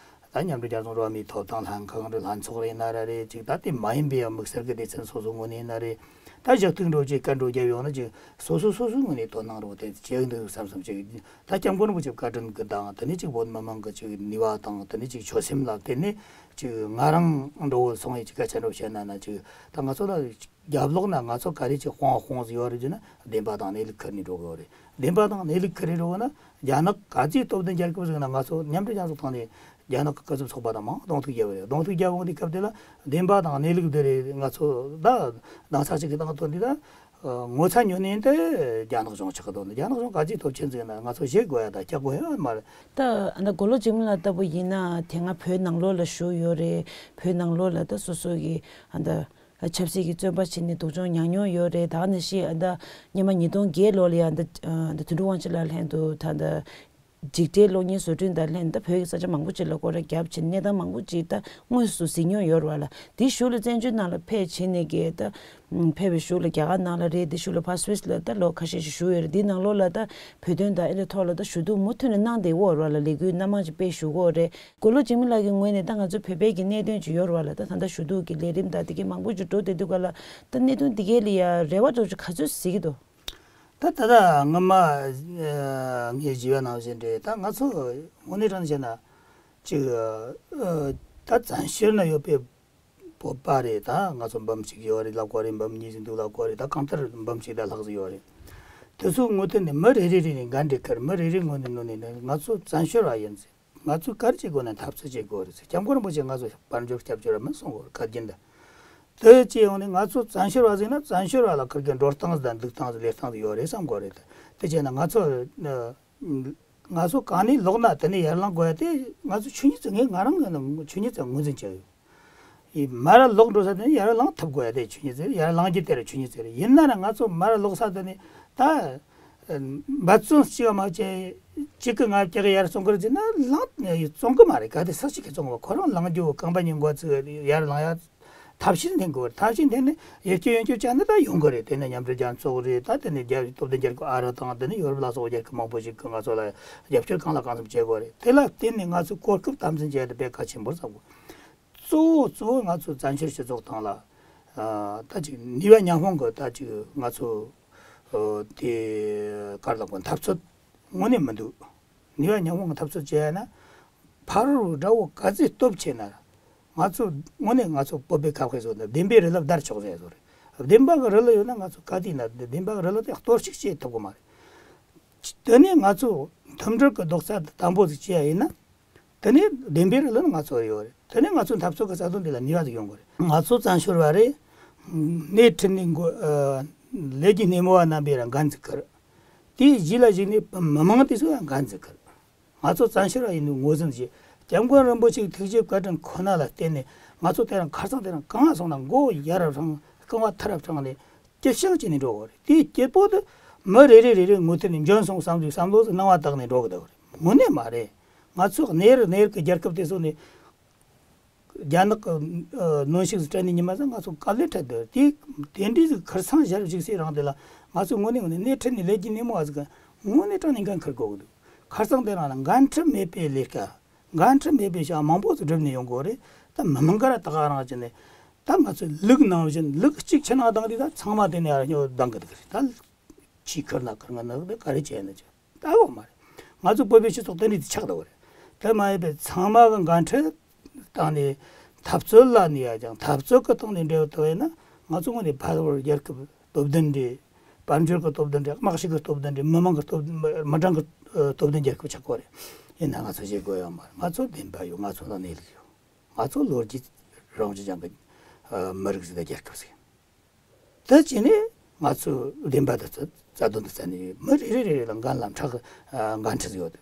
ད་མཉམ་འབྲེལ་རྒྱལ་ཚོགས་འགྲོ་བ་མིའི་ཐོབ་ཐང་ལྷན་ཁང་རེད། ལྷན་ཚོགས་རེད་ན་ར་རེད། ཅིག་ད་དེ་མ་ཡིན་པའི་དམིགས་བསལ་གྱི་སྡེ་ཚན་སོ་སོ་ངོས་ནས་ཡིན་ན་རེད། ད་ཞུ་གཏུག་འགྲོ་ཅིག་བཀའ་འགྲོ་རྒྱབ་ཡོང་ན་ཅིག་སོ་སོ་སོ་སོའི་ངོས་ནས་དོ་སྣང་རོགས་དེ་བྱེད་འདུག་བསམ་བསམ་ཅིག་ད་སྐྱབས་མགོན་རིན་པོ་ཆེ་བཀའ་དྲིན་གྱི་དང་དེ་ནས་ཅིག་བོད་མི་མང་གི་ཅིག་ནུས་པ་དང་དེ་ནས་ཅིག་ཆོད་སེམས་ལ་བརྟེན་ནས་ཅིག་ང་རང་འགྲོ་བོ་སོང་ཡི་ཅིག་སྐད་ཆ་འགྲོ་བཤད་ན་ན་ཅིག་ད་ང་ཚོ་ལ་རྒྱབ་ལོགས་ན་ང་ཚོ་ག་རེ་ཅིག་དཔུང་དཔུང་ཟིག་ཡོད་རེད་ཅེ་ན་བདེན་པ་དང་གནས་ལུགས་ཁུར་ནས་འགྲོ་གི་ཡོད་རེད། བདེན་པ་དང་གནས་ལུགས་ཁུར་ནས་འགྲོ་གི་ན། རྒྱ་ནག་ག་ཚོད་སྟོབས་ལྡན་རྒྱལ་ཁབ་ཟིག་ན་ང་ཚོ་མཉམ་འབྲེལ་རྒྱལ་ཚོགས་ཐོག་ནས་རྒྱ་ནག་གི་སྐུ་ཚབ་ཚོགས་པ་དང་མང་གདོང་ཐུག་བརྒྱབ་པ་རེད། གདོང་ཐུག་བརྒྱབ་འོང་དུས་སྐབས་དེ་ལ་བདེན་པ་དང་གནས་ལུགས་འདི་རེད། ང་ཚོ་ད་སྡང་ས་གཅིག་གི་སྟེང་དུ་འདི་ད་ངོ་ཚ་ཉོ་ནས་འདི་རྒྱ་ནག་གཞུང་ཆགས་འདུག་རྒྱ་ནག་གཞུང་ག་ཚོད་སྟོབས་ཆེན་ཟིག་ན་ང་ཚོ་བཞེད་དགོས་ཡ་ད་སྐྱབས་དགོས་ཡ་མ་རེད། ད་ཨ་ད་མགོ་ལོག་འཇིགས་མེད་ལགས་ལྟ་བུ་ཡིན་ན་དེ་སྔ་བོད་ནང་ལོགས་ལ་བཞུགས་ཡོད་རེད། བོད་ནང་ལོགས་ལ་ད་སོ་སོ་གི་ཨ་ད། ཆབ་སྲིད་ཀྱི་བཙོན་པ་བྱས་ནས་སྡུག་སྦྱོང་མྱངས་མྱོང་ཡོད་རེད། ད་ག་ནང་བཞིན་ཨ་ད་སྔོན་མ་ཉིས་སྟོང་བརྒྱད་ལོ་ལ་ཡང་ད་ཨ་ད་དོན་གྲུབ་དབང་ཆེན་ལགས་ལྷན་དུ་ད་ད་འཇིགས་བྲལ་གློག་བརྙན་བཟོ་སྐྲུན་དང་ལྷན་ད་བོད་ཀྱི་ས་ཆ་མང་པོ་ཅིག་ལ་སྐོར་ར་བརྒྱབ་བྱས་ནས་གནས་སྟངས་མང་པོ་ཅིག་ད་དངོས་སུ་གཟིགས་མྱོང་ཡོད་རེད་བ་ལ། དེའི་གཞུག་ལ་བཙན་བྱོལ་ནང་ལ་ཕེབས་བྱས་ནས་གི་ད་ཕེབས་པའི་གཞུག་ལ་རྒྱ་གར་ནང་ལ་རེད། དེའི་གཞུག་ལ་ཕར་སུད་སི་ལ་ད་ལོ་ཁ་ཤས་ཤིག་བཞུགས་ཡོད་རེད། དེའི་ནང་ལོགས་ལ་ད་བོད་དོན་དང་ཨེ་འདྲ་ཐོག་ལ་ད་ཞུ་གཏུག་མུ་མཐུད་ནས་གནང་བསྡད་ཡོད་རེད་བ་ལ། ལས་འགུལ་སྣ་མང་ཅིག་སྤེལ་བཞུགས་ཡོད་རེད། མགོ་ལོག་འཇིགས་མེད་ལགས་ཀྱི་ངོས་ནས་ད་ང་ཚོ་བོད་པའི་གི་གནད་དོན་ཅིག་ཡོད་རེད་བ་ལ། ད་ད་ལྟ་ཞུ་གཏུག་གི་ལས་རིམ་དང་དེ་གའི་མང་པོ་ཅིག་འགྲོ་བསྡད་དུས་ག་ལ་ད་གནད་དོན་དེ་གའི་ལ་ཡ་རེ་བ་འདྲ་ཅིག་ག་ཚོད་གཟིགས་ཀྱི་འདུག་ད་ད་ལྟ་སྔོན་མ་ངས་ཞུས་པ་ནང་བཞིན་རེད། ད་ང་ཚོ་དངོས་གནས་དྲང་བཤད་ན་ཅིག་ད་བཙན་བྱོལ་ན་ཡོད་པའི་བོད་པ་རེད། ད་ང་ཚོ་འབུམ་གཅིག་ཡོད་རེད་ལབ་གོ་རེད། འབུམ་གཉིས་ཟིན་འདུག་ལབ་གོ་རེད། ད་གང་ལྟར་འབུམ་གཅིག་དང་ལྷག་ཟིན་ཡོད་རེད། དེ་ཚོའི་ངོས་ཐད་ནས་མི་རེ་རེ་རེ་ནས་འགན་འཁྲི་འཁུར། མི་རེ་རེ་ངོས་ནས་ནོ་ནས་ནས་ང་ཚོ་བཙན་བྱོལ་བ་ཡིན་ཟེར། ང་ཚོས་ག་རེ་བྱེད་དགོས་ན་འཐབ་རྩོད་བྱེད་དགོས་རེད་ཟེར། སྐྱབས་མགོན་རིན་པོ་ཆེ་ང་ཚོ་དཔལ་འབྱོར་སྐྱབས་བཅོལ་བ་མིན་གསུང་གི་ཡོད་རེད། ཁ་རྒྱུན་དུ། དེ་བྱས་ཡོང་ནས་ང་ཚོ་བཙན་བྱོལ་བ་ཟེར་ན་བཙན་བྱོལ་བ་ལ་ཁིར་གི་འགྲོ་སྟངས་དང་འདུག་སྟངས་ལས་སྟངས་ཡོད་རེད་བསམ་གི་ཡོད་རེད། དེ་བྱས་ན་ང་ཚོ་ང་ཚོ་གང་ནས་ལོག་ན་དེ་ནས་ཡར་ལངས་དགོས་ཡ་དེ་ང་ཚོ་ཆོས་ཉིད་ཚོ། ངས་ང་རང་གི་ཆོས་ཉིད་ཚོ་ངོས་འཛིན་བྱས་ཡོད། ཡིན། མར་ལོག་འགྲོ་ས་དེ་ནས་ཡར་ལངས་ཐུབ་དགོས་ཡ་དེ་ཆོས་ཉིད་ཚོ་རེད། ཡར་ལངས་རྒྱུ་དེ་ར་ཆོས་ཉིད་ཚོ་རེད། ཡིན་ན་ར་ང་ཚོ་མར་ལོག་ས་དེ་ནས་ད་འབད་བརྩོན་གཅིག་མ་བྱས་གཅིག་གི་ང་བཀྱག་ཡར་སོང་གི་རེད་ཟེར་ན་ལངས་བཙོང་གི་མ་རེད། ག་དེ་སུ་གཅིག་གིས་བཙོང་གི་མ། ཁོ་རང་ལངས་རྒྱུ་རྐང་པ་གཉིས་མགོ་བཙུགས་ཡར་ལངས་ཡ། ཐབས་ཤེས་འཐེན་དགོས། ཐབས་ཤེས་འཐེན་ནས་ཡར་སྐྱོད་ཡར་སྐྱོད་བྱས་ན་ད་ཡོང་གི་རེད། དེ་ནས་མཉམ་འབྲེལ་རྒྱལ་ཚོགས་རེད། ད་དེ་ནས་རྒྱ་སྟོབས་ལྡན་རྒྱལ་ཁབ་ཨ་རི་དང་དེ་ནས་ཡོ་རོབ་ལ་སོགས་རྒྱལ་ཁབ་མང་པོ་ཞིག་གིས་ང་ཚོ་ལ་རྒྱབ་སྐྱོར་གང་ལ་གང་འཚམ་བྱེད་དགོས་རེད། དེ་ལ་བརྟེན་ནས་ང་ཚོས་གོ་སྐབས་དམ་འཛིན་བྱེད་ཡ་དེ་དཔེ་གལ་ཆེན་པོ་རེད་བསམ་གོ། གཙོ་བོ་གཙོ་བོ་ང་ཚོ་བཙན་བྱོལ་སྤྱི་ཚོགས་སྟེང་ལ་ཨ་ད་ཅིག་ནུས་པ་མཉམ་སྤུངས་གི་ད་ཅིག་ང་ཚོ་ཨ་དེ་ག་རེ་ལབ་དགོས། འཐབ་རྩོད་དངོས་གནས་མི་འདུག། ནུས་པ་མཉམ་སྤུངས་ཀྱི་འཐབ་རྩོད་བྱས་ཡ་ན། ཕ་རོལ་པོ་དགྲ་བོ་ག་ཚོད་སྟོབས་ཆེ་ན། ང་ཚོ་དངོས་གནས་ང་ཚོ་བོད་པའི་ཁ་བཤད་བཟོ་ན་བདེན་པའི་རི་ལ་བདར་ཆོག་ཟེར་བཟོ་རེད། བདེན་པ་གི་རི་ལ་ཡོད་ན་ང་ཚོ་ག་དུས་ན་བདེན་པ་གི་རི་ལ་དེ་གཏོར་བཤིག་བྱེད་ཐུབ་གི་མ་རེད། དེ་ནས་ང་ཚོ་མཐུན་སྒྲིལ་གྱི་རྡོག་རྩ་དམ་པོ་ཟིག་བྱས་ཡ་ཡིན་ན། དེ་ནས་བདེན་པའི་རི་ལ་ནི་ང་ཚོ་ཡོད་རེད། དེ་ནས་ང་ཚོ་འཐབ་རྩོད་ཀྱི་རྩ་དོན་འདི་ལ་ནུས་པ་ཟིག་ཡོང་གི་རེད། ང་ཚོ་བཙན་བྱོལ་བ་རེད། སྣེ་ཁྲིད་ནས་མགོ་ཨ་ལས་ཀྱི་སྣེ་མོ་བ་རྣམ་པས་ར་འགན་འཛིན་གི་རེད། དེའི་རྗེས་ལ་གཞིགས་ནས་མི་མང་དེ་ཚོས་ཡང་འགན་འཛིན་གི་རེད། ང་ཚོ་བཙན་བྱོལ་བ་ཡིན་པའི་ངོས་འཛིན་བྱས། སྐྱབས་མགོན་རིན་པོ་ཆེའི་ཐུགས་བསྐྱེད་བཀའ་དྲིན་ཁོ་ན་ལ་བརྟེན་ནས་ང་ཚོ་དེ་རིང་ཁ་སང་དེ་རིང་གང་ང་སོང་ན་མགོ་ཡར་ར་འཕྲང་རྐང་བ་ཐུར་ར་འཕྲང་ནས་སྐྱིད་ཤང་བྱས་ནས་འགྲོ་དགོས་རེད། དེའི་སྐྱིད་པོ་དེ་མི་རེ་རེ་རེ་རེ་ངོས་ཐད་ནས་འཇོན་སོང་བསམ་ཚུལ་བསམ་བློ་ཟིག་སྣང་བ་དག་ནས་འགྲོ་གི་འདུག་རེད། དངོས་གནས་མ་རེད། ང་ཚོ་གནས་རི་གནས་རི་གི་རྒྱལ་ཁབ་དེ་ཚོ་ནས་རྒྱ་ནག་གི་ཨ་གནོན་ཤུགས་སུ་སྤྲད་ནས་ཉི་མ་ཟིག་ང་ཚོ་དཀའ་ལས་འཕྲད་འདུག། དེ་དེ་འདྲའི་ཟིག་ཁར་སང་ཞབས་ཞུགས་སའི་རིང་དེ་ལ་ང་ཚོ་དངོས་གནས་ངོས་ནས་སྣེ་ཁྲིད་ནས་ལས་ཀྱི་སྣེ་མོ་བ་ཟིག་གི་དངོས་གནས་དྲང་གནས་འགན་འཁུར་དགོས་ཀྱི་འདུག། ཁར་སང་དེ་རིང་ལ་འགན་འཁྲི་མེད་པའི་ལས་ཀ། འགན་འཁྲི་མེད་པའི་བྱ་བ་མང་པོ་ཟིག་བསྒྲུབས་ནས་ཡོང་དགོས་རེད། ད་མི་མང་ག་ར་ད་ག་རང་བྱས་ནས་ད་ང་ཚོས་ལུག་ནང་བཞིན་ལུག་གཅིག་ཕྱི་ནང་བཏང་དུས་ད་ཚང་མ་དེ་ནས་ཡར་སྨྱོ་ལྡང་གི་འདུག་རེད། ད་ཆིས་ཁུར་ན་ཁུར་ང་ནག་དེ་ག་རེ་བྱས་ན་བྱས། ལྟ་བ་མ་རེད། ང་ཚོ་བོད་པའི་སྤྱི་ཚོགས་དེ་འདྲ་དེ་ཆགས་འདུག་རེད། དེ་མ་ཡིན་པའི་ཚང་མ་གི་འགན་འཁྲི་བཏང་ནས་འཐབ་རྩོད་ལ་ནི་ཡ་ཀྱང་འཐབ་རྩོད་ཀྱི་ཐོག་ནས་འབྲེལ་བ་བཏང་བས་ན་ང་ཚོ་དངོས་གནས་ཕ་རོལ་རྒྱལ་ཁབ་སྟོབས་ལྡན་རེད། དཔལ་འབྱོར་གྱི་སྟོབས་ལྡན་རེད། དམག་ཤུགས་ཀྱི་སྟོབས་ལྡན་རེད། མི་མང་གི་སྟོབས་མི་གྲངས་ཀྱི་སྟོབས་ལྡན་རྒྱལ་ཁབ་ཆགས་ཀྱི་རེད། ཡིན་ན་ང་ཚོ་བྱེད་དགོས་ཡོད་མ་རེད། ང་ཚོ་བདེན་པ་ཡོད། ང་ཚོ་ལ་གནས་ལུགས་ཡོད། ང་ཚོ་ལོ་རྒྱུས་རང་བཞིན་ཅན་གྱི་མི་རིགས་ཟིག་དང་རྒྱལ་ཁབ་ཟིག་ཡིན། དེ་བྱས་ནས་ང་ཚོས་བདེན་པ་དང་རྩ་དོན་དུ་བརྩིས་ནས་མི་རེ་རེ་རེ་རེ་ལ་འགན་ལམ་ཕྲག་གི་འགན་འཁྲི་ཡོད།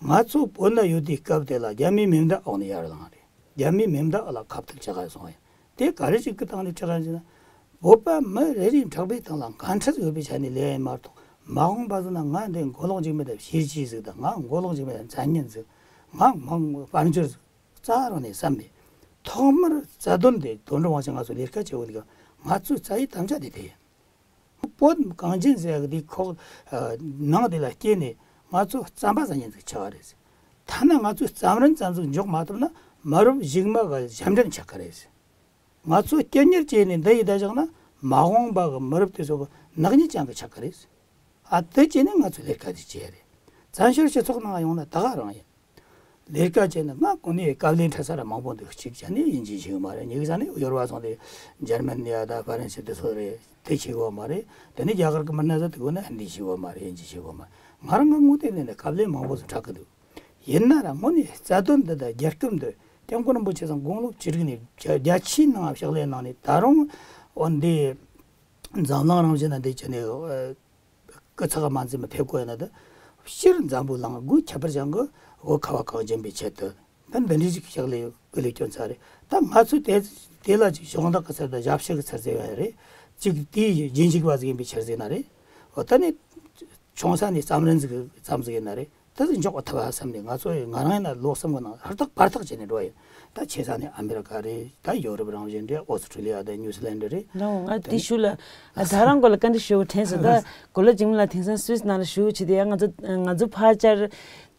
ང་ཚོ་བོད་ན་ཡོད་དུས་སྐབས་དེ་ལ་རྒྱ་མིའི་མེ་མདའ་འོག་ནས་ཡར་ལངས་རེད། རྒྱ་མིའི་མེ་མདའ་ལ་ཁ་གཏད་ཆགས་སོང་ཡ། དེ་ག་རེ་ཞིག་གི་སྟེང་ནས་ཆགས་ཡིན་ཟེར་ན། བོད་པ་མི་རེ་རེའི་ཕྲག་པའི་སྟེང་ལ་འགན་འཁྲི་ཡོད་པའི་ཆ་ནས་ལས་ཡིན་མ་གཏོགས། མ་འོངས་པ་ཟེར་ན་ང་འདི་མགོ་ལོག་འཇིགས་མེད་དང་བྱས་རྗེས་ཟིག་དང་། ང་མགོ་ལོག་འཇིགས་མེད་དང་མཚན་སྙན་ཟིག། ང་མང་དཔལ་འབྱོར་ཟིག། རྩ་རང་ནས་བསམ་མེད། ཐོག་མར་རྩ་དོན་དེ་དོན་གྲུབ་དབང་ཕྱུག་ང་ཚོ་ལས་ཀ་བྱེད་འོས་འདུག། ང་ཚོའི་རྩ་བའི་དམ་བཅའ་དེ་དེ་ཡིན། བོད་གངས་ཅན་ཟེར་ཡག་དེ་ཁོག་ནང་དེ་ལ་སྐྱེས་ནས་ང་ཚོ་རྩམ་པ་ཟ་མཁན་ཟིག་ཆགས་པ་རེད། ཐ་ན་ང་ཚོས་རྩམ་རིན་ཙམ་ཟིག་འཇོག་མ་ཐུབ་ན་མ་རབས་གཞུག་མ་གི་ཞབས་འདྲེན་ཆགས་ཀྱི་རེད། ང་ཚོས་སྐྱིད་གཉེར་བྱས་ནས་འདི་ཡི་བསྡད་བཞག་ན་མ་འོངས་པ་གི་མི་རབས་དེ་ཚོ་གི་ནག་ཉེས་ཅན་གི་ཆགས་ཀྱི་རེད། ཨ་དེ་བྱས་ནས་ང་ཚོས་ལས་ཀ་དེ་བྱས་རེད། བཙན་བྱོལ་སྤྱི་ཚོགས་ནང་ཡོང་ན་ད་ག་རང་ཡིན། ལས་ཀ་བྱས་ན་ང་གོ་ནས་དཀའ་ལས་འཕྲད་ས་ར་མང་པོ་འདུག། གཅིག་བྱས་ནས་དབྱིན་ཇི་ཤེས་གི་མ་རེད། གཉིས་ཀ་བྱས་ནས་ཡོ་རོབ་སོང་སྟེ་འཇར་མན་ནི་ཡ་ད་ཧྥ་རན་སི་དེ་ཚོ་རེད། དེ་ཤེས་གི་མ་རེད། དེ་ནས་རྒྱ་གར་གི་མི་སྣ་ཚོ་དེ་གོ་ན་ཧིན་དི་ཤེས་གི་མ་རེད། དབྱིན་ཇི་ཤེས་གི་མ་རེད། ང་རང་གི་ངོས་ཐད་ནས་ནི་དཀའ་ལས་མང་པོ་ཞིག་འཕྲད་གི་འདུག། ཡིན་ན་ར་དངོས་གནས་རྩ་དོན་འདི་དང་རྒྱལ་ཁབ་འདི་སྐྱབས་མགོན་རིན་པོ་ཆེ་ཚང་དགུང་ལོ་བཅུ་དྲུག་ནས་བརྒྱ་ཆའི་ནང་ཕྱག་ལས་གནང་ནས་ད་རུང་འོ་འདི་འཛམ་གླིང་རང་བཞིན་ན་འདི་བྱས་ནས་སྐུ་ཚེགས་མ་འཛིན་པ་ཕེབས་དགོས་ན་ད་སྤྱིར་འཛམ་བུ་གླིང་སྒོས་ཁྱད་པར་ཅན་གྱི་བོད་ཁ་བ་གངས་ཅན་པའི་ཆེད་དུ་ད་འདི་འདྲའི་ཞིག་ཕྱག་ལས་སྐུ་ལས་བསྐྱོན་ཚར་རེད། ད་ང་ཚོས་དེ་དེ་ལ་ཅིག་གཞོགས་འདེགས་ཀྱི་ཚུལ་དུ་ཞབས་ཕྱི་གི་ཚུལ་ཟེར་བ་རེད། ཅིག་དེའི་རྗེས་འཇུག་པ་ཟིག་ཡིན་པའི་ཕྱིར་ཟེར་ན་རེད། འོ་ད་ནི་ཆུང་ས་ནས་རྩམ་རིན་ཟིག་ཙམ་ཟིག་ཡིན་ན་རེད། ད་ཟིག་འཇོག་པ་ཐུབ་ཨ་བསམ་ནས་ང་ཚོ་ཡི་ང་རང་ཡིན་ན་ལོ་གསུམ་གི་ནང་ཧུར་ཐག་བར་ཐག་བྱས་ནས་འགྲོ་ཡིན། ད་ཆེ་ས་ནས་ཨ་མེ་རི་ཀ་རེད། ད་ཡོ་རོབ་རང་བཞིན་རེད། ཨོ་སི་ཁྲུ་ལི་ཡ་དང་ཉུ་སི་ལན་ཌ་རེད། ལགས་འོང་། ང་དེ་ཞུ་ལ་ད་རང་སྐོར་ལ་བཀའ་འདྲི་ཞུ་དྲན་སོང་། ད་དགུང་ལོ་འཇིགས་མེད་ལགས་དེང་སང་སུད་སི་ནང་ལ་བཞུགས་བྱས་དེ་ཡང་ང་ཚོ་ང་ཚོ་ཕར་བཅར་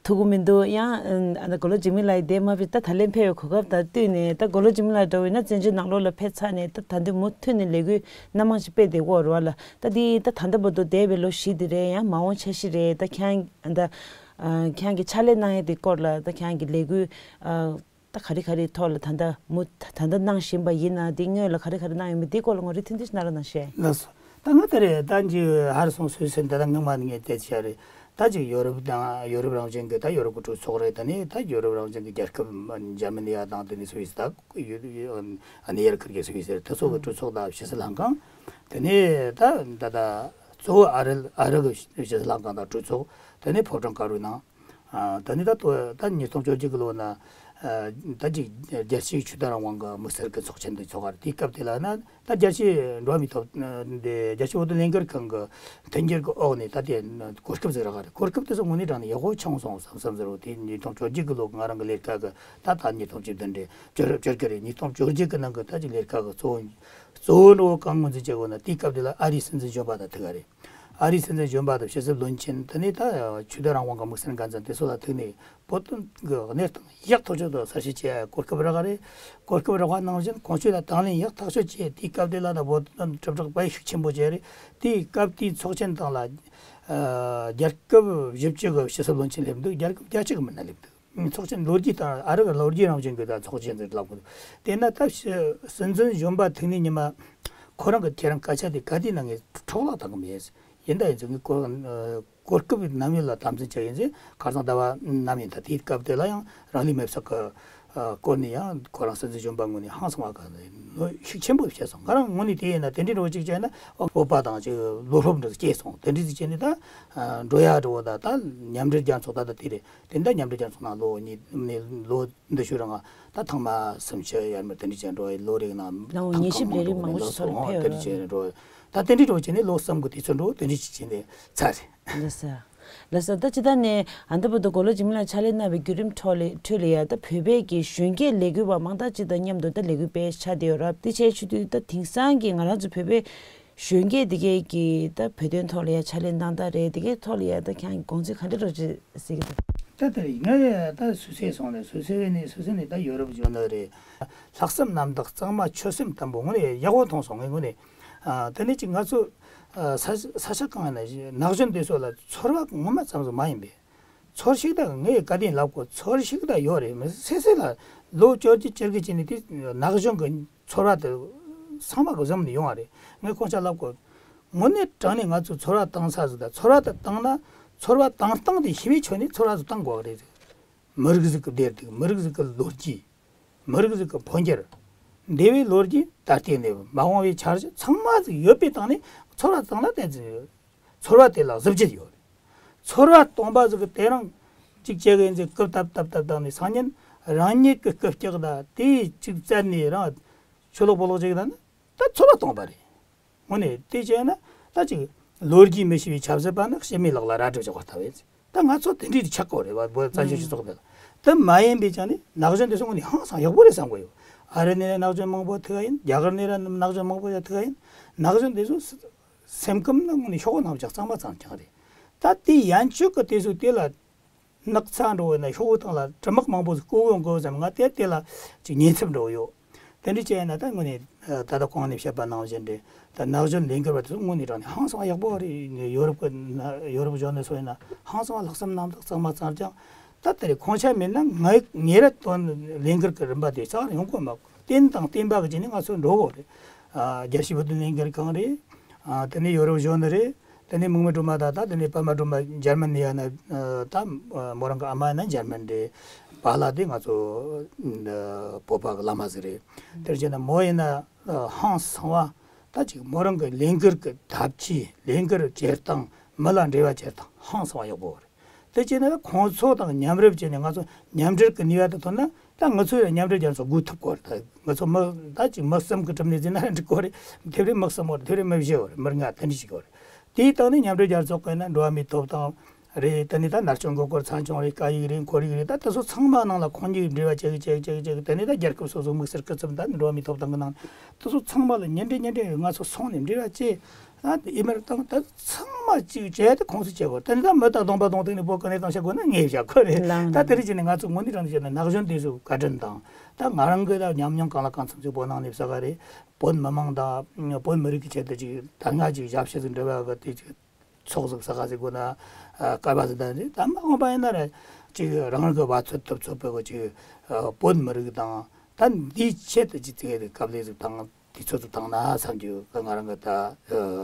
ཐུབ་ཀྱི་མི་འདུག། ཡང་ཨ་ད་དགུང་ལོ་འཇིགས་མེད་ལགས་ཡི་འདས་མ་ཕེབས། ད་ད་ལན་ཕེབས་པའི་གོ་སྐབས་དང་བསྟུན་ནས། ད་དགུང་ལོ་འཇིགས་མེད་ལགས་འདྲ་བོ་ཡིན་ན་བཙན་བྱོལ་ནང་ལོགས་ལ་ཕེབས་ཚར་ནས་ད་ད་འདི་མུ་མཐུད་ནས་ལས་འགུལ་སྣ་མང་ཞིག་སྤེལ་བསྡད་ཀྱི་ཡོད་རེད་བ་ལ། ད་འདི་ད་ད་ལྟ་བར་དུ་འདས་པའི་ལོ་བཞི་འདི་རེད། ཡང་མ་འོངས་འཆར་གཞི་རེད། ད་ཁྱེད་རང་ད་ཨ་ཁྱེད་རང་གི་ཕྱག་ལས་གནང་ཡས་དེ་སྐོར་ལ་ད་ཁྱེད་རང་གི་ལས་འགུལ་ཨ་ད་ག་རེ་ག་རེ་ཐོག་ལ་ད་ལྟ་མུ་ད་ལྟ་གནང་བཞིན་པ་ཡིན་ན། འདི་སྔོན་ལ་ག་རེ་ག་རེ་གནང་ཡོད་མེད་འདི་སྐོར་ལ་ངོ་སྤྲོད་ཐུང་ཐུང་ཞིག་གནང་རོགས་གནང་ཞེས། ལགས་སོ། ད་ང་ད་རེས་ད་འཇུ་ཧར་སོང་སུད་སི་ད་ལྟ་ངོ་མ་ནི་ངས་བལྟས་ཤག་རེད། ད་ ད་ཅིག་ཡོ་རོབ་དང་ཡོ་རོབ་རང་བཞིན་གྱི་ད་ཡོ་རོབ་ཀྱི་གྲོས་ཚོགས་རེད། ད་ནི་ད་ཡོ་རོབ་རང་བཞིན་གྱི་རྒྱལ་ཁབ་འཇར་མ་ནི་ཡ་དང་དེ་ནི་སུད་སི་ད་ཡོ་ཨ་ནི་ཡར་ཁུར་གི་སུད་སི་རེད། དེ་ཚོ་གི་གྲོས་ཚོགས་དང་ཕྱི་སྲིད་ལྷན་ཁང་། དེ་ནི་ད་ད་ད་གཙོ་བོ་ཨ་རི་ཨ་རི་གི་ཕྱི་སྲིད་ལྷན་ཁང་དང་གྲོས་ཚོགས། དེ་ནི་ཕོ་བྲང་དཀར་པོའི་ནང་། ཨ་ད་ནི་ད་ལྟོ་ད་ཉིས་སྟོང་བཅོ་བརྒྱད་ཀྱི་ལོ་ན་ཨ་ད་ཅིག་རྒྱལ་སྤྱིའི་ཆོས་དད་རང་དབང་གི་དམིགས་བསལ་གྱི་ཚོགས་ཆེན་འདི་ཚོགས་པ་རེད། དེའི་སྐབས་དེ་ལ་ན་ད་རྒྱལ་སྤྱིའི་འགྲོ་བ་མིའི་ཐོབ་འདི་རྒྱལ་སྤྱིའི་བོད་དོན་ལས་འགུལ་ཁང་གི་མཐུན་འགྱུར་གྱི་འོག་ནས་ད་དེ་གོ་སྐབས་ཟིག་རག་ག་རེད། གོ་སྐབས་དེ་ཚོ་དངོས་གནས་དྲང་ནས་ཡག་པོ་བྱུང་སོང་བསམ་བསམ་ཟེར་བ་དེ་ཉིས་སྟོང་བཅོ་བརྒྱད་ཀྱི་ལོ་ང་རང་གི་ལས་ཀ་གི་ད་ད་ཉིས་སྟོང་བཅུ་བདུན་རེད། བཅོ་བཅོ་བརྒྱད་རེད། ཉིས་སྟོང་བཅོ་བརྒྱད་ཀྱི་ནང་གི་ད་ཅིག་ལས་ཀ་གི་གཙོ་བོ་གཙོ་བོ་འགྲོ་གང་ངོས་འཛིན་བྱེད་དགོས་ན། དེའི་སྐབས་དེ་ལ་ཨ་རིའི་སྲིད་འཛིན་གཞོན་པ་དང་ཐུག་ག་རེད། ཨ་རིའི་སྲིད་འཛིན་གཞོན་པ་དང་ཕྱི་སྲིད་བློན་ཆེན། དེ་ནས་ད་ཆོས་དད་རང་དབང་གི་དམིགས་བསལ་འགན་འཛིན་དེ་ཚོ་ལ་ཐུག་ནས་བོད་དོན་གྱི་གནས་སྟངས་ཡག་ཐག་ཆོད་དུ་གསལ་བཤད་བྱེད་གོ་སྐབས་རག་ག་རེད། གོ་སྐབས་རག་པ་ནང་བཞིན་གོང་ཆོད་ལ་དང་ལེན་ཡག་ཐག་ཆོད་བྱས། དེའི་སྐབས་དེ་ལ་ད་བོད་དོན་དྲིལ་བསྒྲགས་དཔེ་ཤུགས་ཆེན་པོ་བྱས་རེད། དེའི་སྐབས་དེའི་ཚོགས་ཆེན་སྟེང་ལ་ཨ་རྒྱལ་ཁབ་བཞི་བཅུ་གི་ཕྱི་སྲིད་བློན་ཆེན་སླེབས་འདུག་རྒྱལ་ཁབ་བརྒྱད་ཅུ་གི་མི་སྣ་སླེབས་འདུག་ཚོགས་ཆེན་ལོ་རྒྱུས་དང་ཨ་རི་གི་ལོ་རྒྱུས་རང་བཞིན་གྱི་ད་ཚོགས་ཆེན་ཟེར་ལབ་དགོས། དེས་ན་ད་ཕྱི་སྲིད་འཛིན་གཞོན་པ་ཐུག་ནས་ཉི་མ་ཁོ་རང་གི་ཁྱེད་རང་སྐད་ཆ་དེ་ག་དུས་ནང་ངས་འཕྲོ་བརླག་བཏང་གི་མེད། ཡིན་ད་ཡིན་ཚུལ་ངས་གོ་གོ་སྐབས་ནམ་ཡིན་ལ་དམ་འཛིན་བྱ་ཡིན་ཚེ་ཁ་སང་ཟླ་བ་ནམ་ཡིན་ད་དེའི་སྐབས་དེ་ལ་ཡང་རང་ལུས་མེར་སྲེག་གི་སྐོར་ནས་ཡང་ཁོ་རང་སྲིད་འཛིན་གཞོན་པ་ངོས་ནས་ཧང་སང་བ་ག་ནས་ནོ་ཤུགས་ཆེན་པོ་བཤད་སོང་། ང་རང་ངོས་ནས་དེ་ཡིན་ན་དེ་འདྲའི་འགྲོ་གཅིག་བྱས་ན་སྤོབས་པ་དང་ཅིག་བློ་སློབ་འདྲ་སྐྱེས་སོང་། དེ་འདྲའི་ཅིག་བྱས་ནས་ད་འགྲོ་ཡ་འགྲོ་བ་ད་ད་མཉམ་འབྲེལ་རྒྱལ་ཚོགས་ད་ད་དེ་རེད། དེ་འདྲ་མཉམ་འབྲེལ་རྒྱལ་ཚོགས་ནང་ལོ་གཉིས་ནས་ལོ་འདི་ཤུ་རང་ད་ཐེངས་མ་སུམ་ཅུ་ཡར་མར་དེ་འདྲ་ཅན་འགྲོ་བའི་ལོ་རེ་ནང་ལོ་ཐེངས་ཉི་ཤུ་གང་མང་ལས་རེ་འགྲོ་མང་པོ་ཞིག་ནས་སོང་། དེ་འདྲ་ཅན་འགྲོ་ད་དེ་འདྲ་འགྲོ་བྱས་ནས་ལོ་གསུམ་གི་དུས་ཚོད་འགྲོ་དེ་འདྲ་ཅིག་བྱས་ནས་ཚར་རེད། ལགས་སོ། ལགས་སོ། ད་ཅི་ད་ནས་ཨ་ད་བར་དུ་གོ་ལ་འཇིགས་མེད་ལ་ཕྱག་ལས་གནང་བའི་བརྒྱུད་རིམ་ཁྲོད་ལ་ཁྲོད་ལ་ཡ་ད་བོད་པའི་གི་གཞོན་སྐྱེས་ལས་འགུལ་བ་མང་དག་ཅིག་དང་མཉམ་དུ་ད་ལས་འགུལ་སྤེལ་ཆགས་བསྡད་ཡོད་རབས། དེ་བྱས་ཆུ་དུས་ད་དེང་སང་གི་ང་རང་ཚོ་བོད་པའི་གཞོན་སྐྱེས་དེ་གས་ཀྱི་ད་བོད་དོན་ཐོག་ལ་ཡ་ཕྱག་ལས་གནང་སྟངས་རེད། དེ་གས་ཐོག་ལ་ཡ་ད་ཁྱེད་རང་གི་དགོངས་ཚུལ་ག་འདྲ་རོགས་ཅིག་ཟེར་གི་འདུག་ད་དེ་རེད། ང་ཡ་ད་སུད་སི་སོང་ནས་སུད་སི་ནས་སུད་སི་ནས་ད་ཡོ་རོབ་འབྱོར་ནི་རེད། ལྷག་བསམ་རྣམ་དག་གཙང་མ་ཆོད་སེམས་དམ་པོ་དངོས་གནས་ཡག་པོ་མཐོང་སོང་ངས་དངོས་གནས། ཨ་དེ་ནས་ཅིག་ང་ཚོ་ཨ་ས་ས་ཆ་གང་ཡིན་ན་ན་གཞོན་དེ་ཚོ་ལ་ཚོར་བ་ངོ་མ་ཙམ་ཟིག་མ་ཡིན་པས། ཚོར་ཤུགས་དང་ངས་བཀའ་དྲིན་ལབ་དགོས། ཚོར་ཤུགས་དང་ཡོད་རེད། མི་སེ་སེ་ལ་ལོ་བཅོ་བརྒྱད་བཅུ་དགུ་ཅན་ནས་དེ་ན་གཞོན་གྱི་ཚོར་བ་དེ་ཚང་མ་གི་བཟུང་ནས་ཡོང་བ་རེད། ངས་ཁོང་ཆ་ལབ་དགོས། དངོས་གནས་དྲང་གནས་ང་ཚོ་ཚོར་བ་བཏང་ས་ཟིག་དང་ཚོར་བ་དེ་བཏང་ན་ཚོར་བ་བཏང་སྟངས་དེ་ཞི་བའི་ཆོས་ནས་ཚོར་བ་ཟིག་བཏང་དགོས་པ་རེད། མི་རིགས་ཟིག་གི་བདེ་སྡུག་མི་རིགས་ཟིག་གི་ལོ་རྒྱུས། མི་རིགས་ཟིག་གི་འཕོ་འགྱུར། འདས་པའི་ལོ་རྒྱུས་ད་ལྟའི་གནས་བབ་མ་འོངས་པའི་འཆར་གཞི་ཚང་མ་ཟིག་ཡོད་པའི་སྟེང་ནས་ཚོར་བ་བཏང་ན་བསྟན་ཟིན་ཡོད། ཚོར་བ་དེ་ལ་གཟི་བརྗིད་ཡོད་རེད། ཚོར་བ་སྟོང་པ་ཟིག་གི་དེ་རང་གཅིག་བྱེད་གི་ཡིན་ཟིག་སྐུ་བཏབ་བཏབ་བཏབ་བཏང་ནས་སང་ཉིན་རང་ཉིད་ཀྱི་སྐུ་སྐྱག་ད་དེ་གཅིག་བཙལ་ནས་རང་ཆོས་ལོག་པོ་ལོག་བྱེད་གི་ད་ན་ད་ཚོར་བ་སྟོང་པ་རེད། དངོས་གནས་དེ་བྱས་ན་ད་ཅིག་ལོ་རྒྱུས་མི་ཤེས་པའི་ཆབ་སྲིད་པ་ནི་ཕྱི་མའི་ལག་ལ་རལ་གྲི་བཞག་པ་ལྟ་བུ་ཡིན། ད་ང་ཚོ་དེ་འདྲའི་ཆགས་དགོས་རེད་བ། བོད་བཙན་བྱོལ་སྤྱི་ཚོགས་འདི་ལ་དེ་མ་ཡིན་པའི་ཆ་ནས་ན་གཞོན་དེ་ཚོ་དངོས་གནས་ཧང་སང་ཡག་པོ་རེད་བསམ་གི་ཡོད། ཨ་རི་ནས་ན་གཞོན་མང་པོ་ཐུག་ག་ཡིན། རྒྱ་གར་ནས་ན་གཞོན་མང་པོ་ཡ་ཐུག་ག་ཡིན། ན་གཞོན་དེ་ཚོ་སེམས་ཁམས་ནི་དངོས་གནས་ཤོག་བུ་ནང་བཞག་གཙང་མ་གཙང་རྐྱང་རེད། ད་དེ་ཡན་ཆོད་ཀྱི་དེ་ཚོ་དེ་ལ་ནག་ཚ་འགྲོ་བས་ན་ཤོག་བུ་སྟེང་ལ་དྲི་མ་མང་པོ་ཟིག་བཀོད་ཡོང་དགོས་བསམ། ང་དེ་དེ་ལ་ཅིག་ཉེན་ཚབས་འགྲོ་ཡོད། དེ་འདྲ་བྱས་ན་ད་དངོས་གནས་ད་ལྟ་གོང་ནས་བཤད་པ་ནང་བཞིན་རེད། ད་ན་གཞོན་ལས་འགུལ་བ་དེ་ཚོ་དངོས་གནས་དྲང་གནས་ཧང་སང་ཡག་པོ་རེད། ཡོ་རོབ་ཀྱི་ན་ཡོ་རོབ་གཞོན་ནུ་ཚོ་ཡིན་ན་ཧང་སང་ལྷག་བསམ་རྣམ་དག་གཙང་མ་གཙང་རྐྱང་། ད་དེ་རེད། ཁོང་ཆ་མེད་ན་ངའི་ངེད་ར་དོན་ལས་འགུལ་གྱི་རིམ་པ་དེ་ཚར་ཡོང་གི་མ། རྟེན་དང་བརྟེན་པ་གི་བྱས་ནས་ང་ཚོ་འགྲོ་དགོས་རེད། ཨ་རྒྱལ་སྤྱིའི་བོད་དོན་ལས་འགུལ་ཁང་རེད། ཨ་དེ་ནས་ཡོ་རོབ་གཞོན་ནུ་རེད། དེ་ནས་མུ་མེད་སྒྲོལ་མ་དང་ད་དེ་ནས་པདྨ་སྒྲོལ་མ་འཇར་མན་ནས་ཡ་ན་ད་མོ་རང་གི་ཨ་མ་ཡ་ན་འཇར་མན་རེད། པཱ་ལགས་དེ་ང་ཚོ་བོད་པ་གི་བླ་མ་ཟིག་རེད། དེར་བྱས་ན་མོ་ཡིན་ན་ཧང་སང་བ། ད་ཅིག་མོ་རང་གི་ལས་འགུལ་གི་ཐབས་ཇུས་ལས་འགུལ་བྱེད་སྟངས་མི་ལ་འབྲེལ་བ་བྱེད་སྟངས་ཧང་སང་བ་ཡག་པོ་རེད། དེ་བྱས་ན་ཁོང་ཚོ་དང་མཉམ་རུབ་བྱས་ནས་ང་ཚོ་མཉམ་འབྲེལ་གྱི་ནུས་པ་དེ་ཐོན་ན་ད་ང་ཚོ་ཡང་མཉམ་འབྲེལ་རྒྱལ་ཚོགས་སྒུག་ཐུབ་ཀྱི་རེད། ད་ང་ཚོ་མི་ད་ཅིག་མི་གསུམ་གྱི་གྲུབ་ནས་ཟིན་ན་ཡང་འགྲིག་གི་རེད། དེ་རེད་མི་གསུམ་བོ་རེད། དེ་རེད་མི་བཞི་བོ་རེད། མི་ལྔ་དེ་འདྲ་ཞིག་གི་རེད། དེའི་སྟེང་ནས་མཉམ་འབྲེལ་རྒྱལ་ཚོགས་ཀྱི་ན་འགྲོ་བ་མིའི་ཐོབ་ཐང་རེད། དེ་ནས་ད་མནར་གཅོད་མགོ་སྐོར་ཚན་ཆུང་རེད། སྐད་ཡིག་རེད། ཁོར་ཡུག་རེད། ད་དེ་ཚོ་ཚང་མ་ནང་ལ་ཁོང་གཉིས་འབྲེལ་བ་བྱེད་གི་བྱེད་གི་བྱེད་གི་དེ་ནས་ད་རྒྱལ་ཁབ་སོ་སོ་དམིགས་བསལ་སྐུ་ཚབ་ད་འགྲོ་བ་མིའི་ཐོབ་ཐང་གི་ནང་དེ་ཚོ་ཚང་མ་ལ་ཉིན་རེ་ཉིན་རེ་ང་ཚོ་སོང་ནས་འབྲེལ་བ་བྱེད། ཨ་ཨི་མེལ་བཏང་། ད་ཚང་མ་གཅིག་བྱས་ཏེ་ཁོང་ཚོ་བྱེད་དགོས། དེ་ནི་ད་མི་ད་གདོང་པ་གདོང་ཐུག་ནས་བོད་ག་ནས་བཏང་བྱེད་དགོས་ན་ངས་བྱ་དགོས་རེད། ལགས། ད་དེ་རིགས་བྱས་ནས་ང་ཚོ་དངོས་གནས་དྲང་གནས་བྱས་ན་ན་གཞོན་དེ་ཚོ་བཀའ་དྲིན་དང་། ད་ང་རང་གི་ད་ཉམས་མྱོང་གང་ལ་གང་འཚམ་ཅིག་བོད་ནང་ནས་བསགས་པ་རེད། བོད་མི་མང་དང་བོད་མི་རིགས་ཀྱི་ཆེད་དུ་ཅིག་ད་སྔ་ཅིག་ཞབས་ཕྱི་ཟིག་འབྲི་བ་གི་དེ་ཅིག་ཚོགས་ཟིག་བསགས་ཟིག་དགོས་ན། ཨ་སྐལ་བ་ཟིག་ད་རེད། ད་མ་འོངས་པ་ཡིན་ན་ར་ཅིག་རང་རང་གི་བ་ཚོད་ཐུབ་ཚོད་པའི་གི་ཅིག་ཨ་བོད་མི་རིགས་དང་ད་འདིའི་ཆེད་དུ་ཅིག་དེ་གི་སྐབས་ལས་ཟིག་དང་། དུས་ཚོད་དུ་བཏང་ན་བསམ་རྒྱུ། ང་རང་གི་ད་ཨ་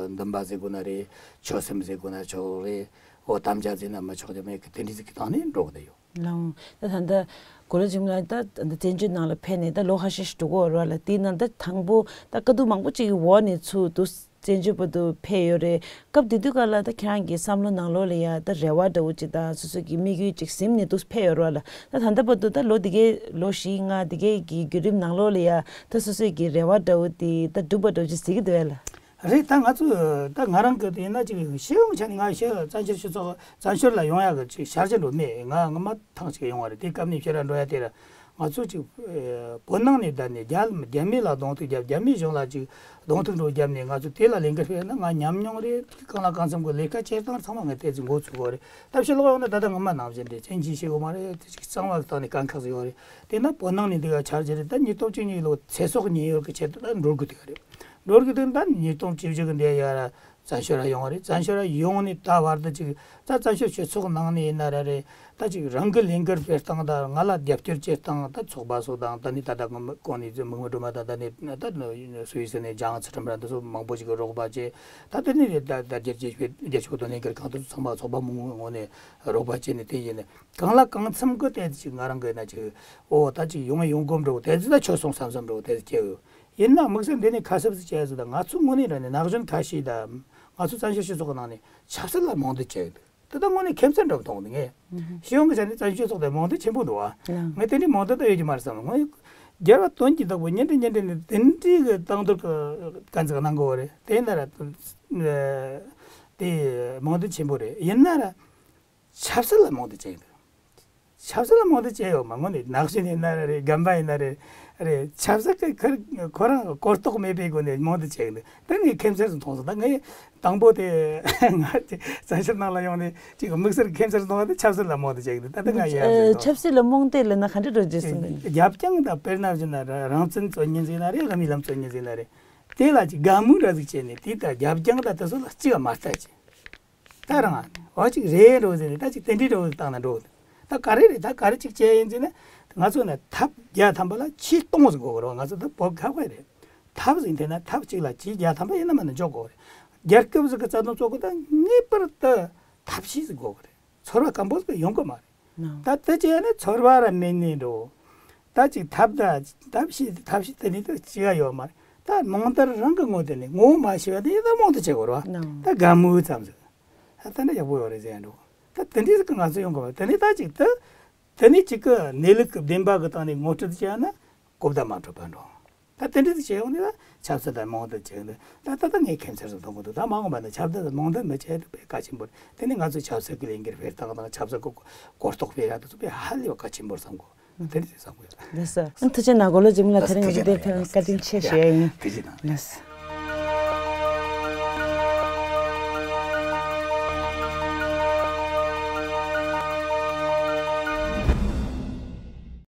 འདུན་པ་ཟེར་དགོས་ན་རེད། ཆོད་སེམས་ཟེར་དགོས་ན་ཆོག་རེད། ཨོ་དམ་བཅའ་བྱས་ན་མི་ཆོག་རྒྱུ་མེད་གི། དེ་འདྲ་ཟིག་གི་སྟེང་ནས་འགྲོ་གི་ཡོད། ལགས། ད་ད་ལྟ་གོ་ལ་གཞུང་ལ་ད་ད་བཙན་བྱོལ་ནང་ལ་ཕེབས་ནས་ད་ལོ་ཁ་ཤས་ཤིག་འགྲོ་གི་ཡོད་རེད་བ་ལ། དེའི་ནང་ད་དང་པོ་ད་དཀའ་སྡུག་མང་པོ་ཅིག་གི་འོག་ནས་ཚུར་འདུག་བཙན་བྱོལ་བར་དུ་ཕེབས་ཡོད་རེད། སྐབས་དེ་དུས་སྐབས་ལ་ད་ཁྱེད་རང་གི་བསམ་བློ་ནང་ལོགས་ལ་ཡ་ད་རེ་བ་འདྲ་བོ་ཅིག་དང་སོ་སོ་གི་དམིགས་ཡུལ་ཅིག་ཟིན་ནས་འདུག་ཕེབས་ཡོད་རེད་བ་ལ། ད་ད་ལྟ་བར་དུ་ད་ལོ་འདི་གའི་ལོ་བཞི་ལྔ་འདི་གའི་གི་བརྒྱུད་རིམ་ནང་ལོགས་ལ་ཡ་ད་སོ་སོའི་གི་རེ་བ་འདྲ་བོ་དེ་ད་འགྲུབ་པ་འདྲ་བོ་ཅིག་གཟིགས་ཀྱི་འདུག་གས་ལགས། རེད། ད་ང་ཚོ་ད་ང་རང་གི་དེ་ཡིན་ན་ཅིག་ཤེས་ཡོན་ཆ་ནས་ང་ཤེས་བཙན་བྱོལ་སྤྱི་ཚོགས་བཙན་བྱོལ་ལ་ཡོང་ཡག་གི་ཅིག་ཤར་གྱི་འགྲོ་མེད། ང་ངོ་མ་ཐེངས་གཅིག་ཡོང་བ་རེད། དེ་སྐབས་ནས་ཕྱིར་ར་འགྲོ་ཡ་དེ་ར་ང་ཚོ་ཅིག་བོད་ནང་ནས་བསྡད་ནས་རྒྱ་རྒྱ་མི་ལ་གདོང་ཐུག་བརྒྱབ། རྒྱ་མིའི་གཞུང་ལ་ཅིག་གདོང་ཐུག་འགྲོ་བརྒྱབ་ནས་ང་ཚོ་དེ་ལ་ལས་འགུལ་སྤེལ་ན་ང་ཉམས་མྱོང་རེད། གང་ལ་གང་འཚམ་གི་ལས་ཀ་བྱེད་སྟངས་ཚང་མ་ངས་ཏོག་ཙམ་མགོ་ཚོས་གོ་རེད། ད་ཕྱི་ལོགས་ཡོང་ན་ད་ལྟ་ངོ་མ་ནང་བཞིན་རེད། ཅན་གྱིས་ཤེས་གོ་མ་རེད། དེ་ཅིག་གཙང་བ་གི་སྟེང་ནས་དཀའ་ཁག་ཟིག་ཡོད་རེད། དེ་ན་བོད་ནང་ནས་འདི་ག་ཆར་གྱི་རེད། ད་ཉིས་སྟོང་བཅུ་གཉིས་ལོ་ཚེ་སྲོག་ཉེན་གཡོལ་གི་ཆེད་དུ་ད་འགྲོ་དགོས་དེ་ག་རེད། འགྲོ་དགོས་དེ་ད་ཉིས་སྟོང་བཅུ་བཞི་གི་འདི་ཡ་ར་བཙན་བྱོལ་ར་ཡོང་བ་རེད། བཙན་བྱོལ་ར་ཡོང་ནས་ད་བར་དུ་ཅིག་ད་བཙན་བྱོལ་སྤྱི་ཚོགས་ནང་ནས་ཡིན་ན་ར་རེད། ད་ཅིག་རང་གི་ལས་འགུལ་སྤེལ་སྟངས་དང་ང་ལ་རྒྱབ་སྐྱོར་བྱེད་སྟངས། ད་ཚོགས་པ་སོགས་དང་། ད་ནི་ད་ལྟ་ངོ་མ་གོང་ནས་མུ་མུ་སྒྲོལ་མ་དང་། ད་ནི་ད་སུད་སི་ནས་ལྗང་ཚུལ་ཁྲིམས་ར་འདི་ཚོ་མང་པོ་ཞིག་གིས་རོགས་པ་བྱས། ད་དེ་ནི་རེད། ད་ད་རྒྱལ་སྤྱི་རྒྱལ་སྤྱི་ཁོ་ཐག་ལས་འགུལ་ཁང་དུ་ཚང་མ་ཚོགས་པ་མང་པོའི་ངོས་ནས་རོགས་པ་བྱས་ནས། དེ་ཡིན་ན་གང་ལ་གང་འཚམ་གི་དེ་ཅིག་ང་རང་གི་ན་ཅིག་ཨོ་ད་ཅིག་ཡོང་ཡོང་སྒོམ་འགྲོ་དེ་ཚོ་ད་ཆོད་སོང་བསམ་བསམ་འགྲོ་དེ་ཚོ་སྐྱེ་ཡོད། ཡིན་ན་དམིགས་བསལ་འདི་ནས་ཁ་གསབ་ཟིག་བྱས་ཟིག་ད་ང་ཚོ་དངོས་གནས་ར་ནས་ན་གཞོན་ཁ་ཤས་དང་ང་ཚོ་བཙན་བྱོལ་སྤྱི་ཚོགས་ཀྱི་ནང་ནས་ཆབ་སྲིད་ལ་རྨོངས་དད་བྱས་ཡོད་འདུག་དེ་ད་དངོས་གནས་ཁྱད་མཚར་འདྲ་བོ་མཐོང་འདུག་ངས། ཤེས་ཡོན་གྱི་ཆ་ནས་བཙན་བྱོལ་སྤྱི་ཚོགས་དེ་རྨོངས་དད་ཆེན་པོ་འདུག་བ། ལགས། ངས་དེ་འདྲའི་རྨོངས་དད་ད་ཡོད་ཀྱི་མ་རེད་བསམ། ངས་རྒྱལ་བ་དོན་གྱི་བདག་པོ་ཉིན་རེ་ཉིན་རེ་ནས་དེ་འདྲའི་གི་བཏང་འདོད་ཀྱི་དཀའ་ཚེགས་གནང་དགོས་བ་རེད། དེ་ཡིན་ན་ར་དེ་རྨོངས་དད་ཆེན་པོ་རེད། ཡིན་ན་ར་ཆབ་སྲིད་ལ་རྨོངས་དད་བྱས་ཡོད་འདུག་ཆབ་སྲིད་ལ་རྨོངས་དད་བྱས་ཡོད་མ། དངོས་གནས་ན་གཞོན་ཡིན་ན་རེད། རྒན་པ་ཡིན་ན་རེད། རེད། ཆབ་སྲིད་ཀྱི་ཁར་ཁོ་རང་གོ་རྟོགས་མེད་པའི་སྒོ་ནས་རྨོངས་དད་བྱས་ཡོད་འདུག་དེ་ངས་ཁྱད་མཚར་དུ་མཐོང་སོང་། ད་ངས་དང་པོ་དེ་ང་བཙན་བྱོལ་ནང་ལ་ཡོང་ནས་ཅིག་དམིགས་བསལ་ཁྱད་མཚར་དུ་མཐོང་བ་དེ་ཆབ་སྲིད་ལ་རྨོངས་དད་བྱས་ཡོད་འདུག་ད་ལྟ་ང་ཡ་ཨ། ཆབ་སྲིད་ལ་རྨོངས་དད་ལབ་ན་ག་འདྲ་འདྲ་བོ་ཅིག་གསུང་གི་འདུག་རྒྱབ་རྐྱང་དང་དཔེར་ན་བཞིན་ན་རང་བཙན་རྩོད་མཁན་ཟིག་ཡིན་ན་རེད། རང་མོས་ལམ་རྩོད་མཁན་ཟིག་ཡིན་ན་རེད། དེ་ལ་ཅིག་དགའ་མོས་འདྲ་ཟིག་བྱས་ནས་དེ་ད་རྒྱབ་རྐྱང་དང་དེ་ཚོ་ལ་གཅིག་ག་མ་ལྟ་ཅིག་ད་རང་འོ་ཅིག་རེད་འགྲོ་ཟེར་ནས་ད་ཅིག་དེ་འདྲའི་འགྲོ་བཏང་ན་འགྲོ། ད་ག་རེ་རེད། ད་ག་རེ་ཅིག་བྱས་ཡིན་ཟེར་ན། ང་ཚོ་ནི་ཐབས་བརྒྱ་ཐམ་པ་ལ་ཆེས་སྟོང་ཟིག་དགོས་ཀྱི་རེད། ང་ཚོ་ད་བོད་ཁ་བ་རེད། ཐབས་ཟིག་འཐེན་ན་ཐབས་གཅིག་ལ་ཆེས་བརྒྱ་ཐམ་པ་ཡིན་ན་མིན་ན་འཇོག་དགོས་རེད། རྒྱལ་ཁབ་ཟིག་གི་རྩ་དོན་རྩོད་དགོས། ད་ངེས་པར་དུ་ཐབས་ཤེས་ཟིག་དགོས་ཀྱི་རེད། ཚོར་བ་སྐམ་པོ་ཟིག་ཡོང་གི་མ་རེད། ད་དེ་བྱས་ནས་ཚོར་བ་ར་མེད་ནས་འགྲོ། ད་ཅིག་ཐབས་ད་ཐབས་ཤེས་ཐབས་ཤེས་དེ་ནི་ད་ཅི་ཡ་ཡོད་མ་རེད། ད་རྨོངས་དད་རང་གི་ངོ་དེ་ནི་ངོ་མ་ཤེས་པ་དེ་ཡིན་ད་རྨོངས་དད་བྱེད་དགོས་རེད་བ། ད་དགའ་མོས་ཙམ་ཟིག་ད་དེ་འདྲ་ཡག་པོ་ཡོད་རེད་ཟེར་ཡ་འགྲོ། ད་དེ་འདྲའི་ཟིག་གི་ང་ཚོ་ཡོང་གི་མ་རེད། དེ་ནི་ད་ཅིག་ད་དེ་ནི་ཅིག་གི་གནས་ལུགས་ཀྱི་བདེན་པ་གི་སྟེང་ནས་ངོ་སྤྲོད་བྱས་ན་གོ་བརྡ་མ་འཕྲོད་པ་འགྲོ། ད་དེ་འདྲ་ཟིག་བྱས་ཡོང་ནས་ད་ཆབ་སྲིད་དང་རྨོངས་དད་བྱས་ནས་ད་ད་ད་ངས་ཁྱད་མཚར་ཟིག་མཐོང་གི་འདུག་ད་མ་འོངས་པ་ན་ཆབ་སྲིད་དང་རྨོངས་དད་མི་བྱེད་དུ་དཔེ་གལ་ཆེན་པོ་རེད། དེ་ནི་ང་ཚོས་ཆབ་སྲིད་ཀྱི་ལས་འགུལ་སྤེལ་སྟངས་དང་ཆབ་སྲིད་ཀྱི་གོ་རྟོགས་སྤེལ་ཡག་དེ་ཚོ་དཔེ་ཧ་ལས་པ་གལ་ཆེན་པོ་རེད་བསམ་གོ། དེ་འདྲ་ཟིག་བསམ་གོ་ཡོད། ལགས་སོ། ཐུགས་རྗེ་གནང་། གོ་ལ་རྗེས་མ་ལ་དེ་རིང་ཐུགས་རྗེ་གནང་། བཀའ་དྲིན་ཆེ་ཞུ་ཡ་ཡིན། ཐུགས་རྗེ་གནང་། ལགས་སོ།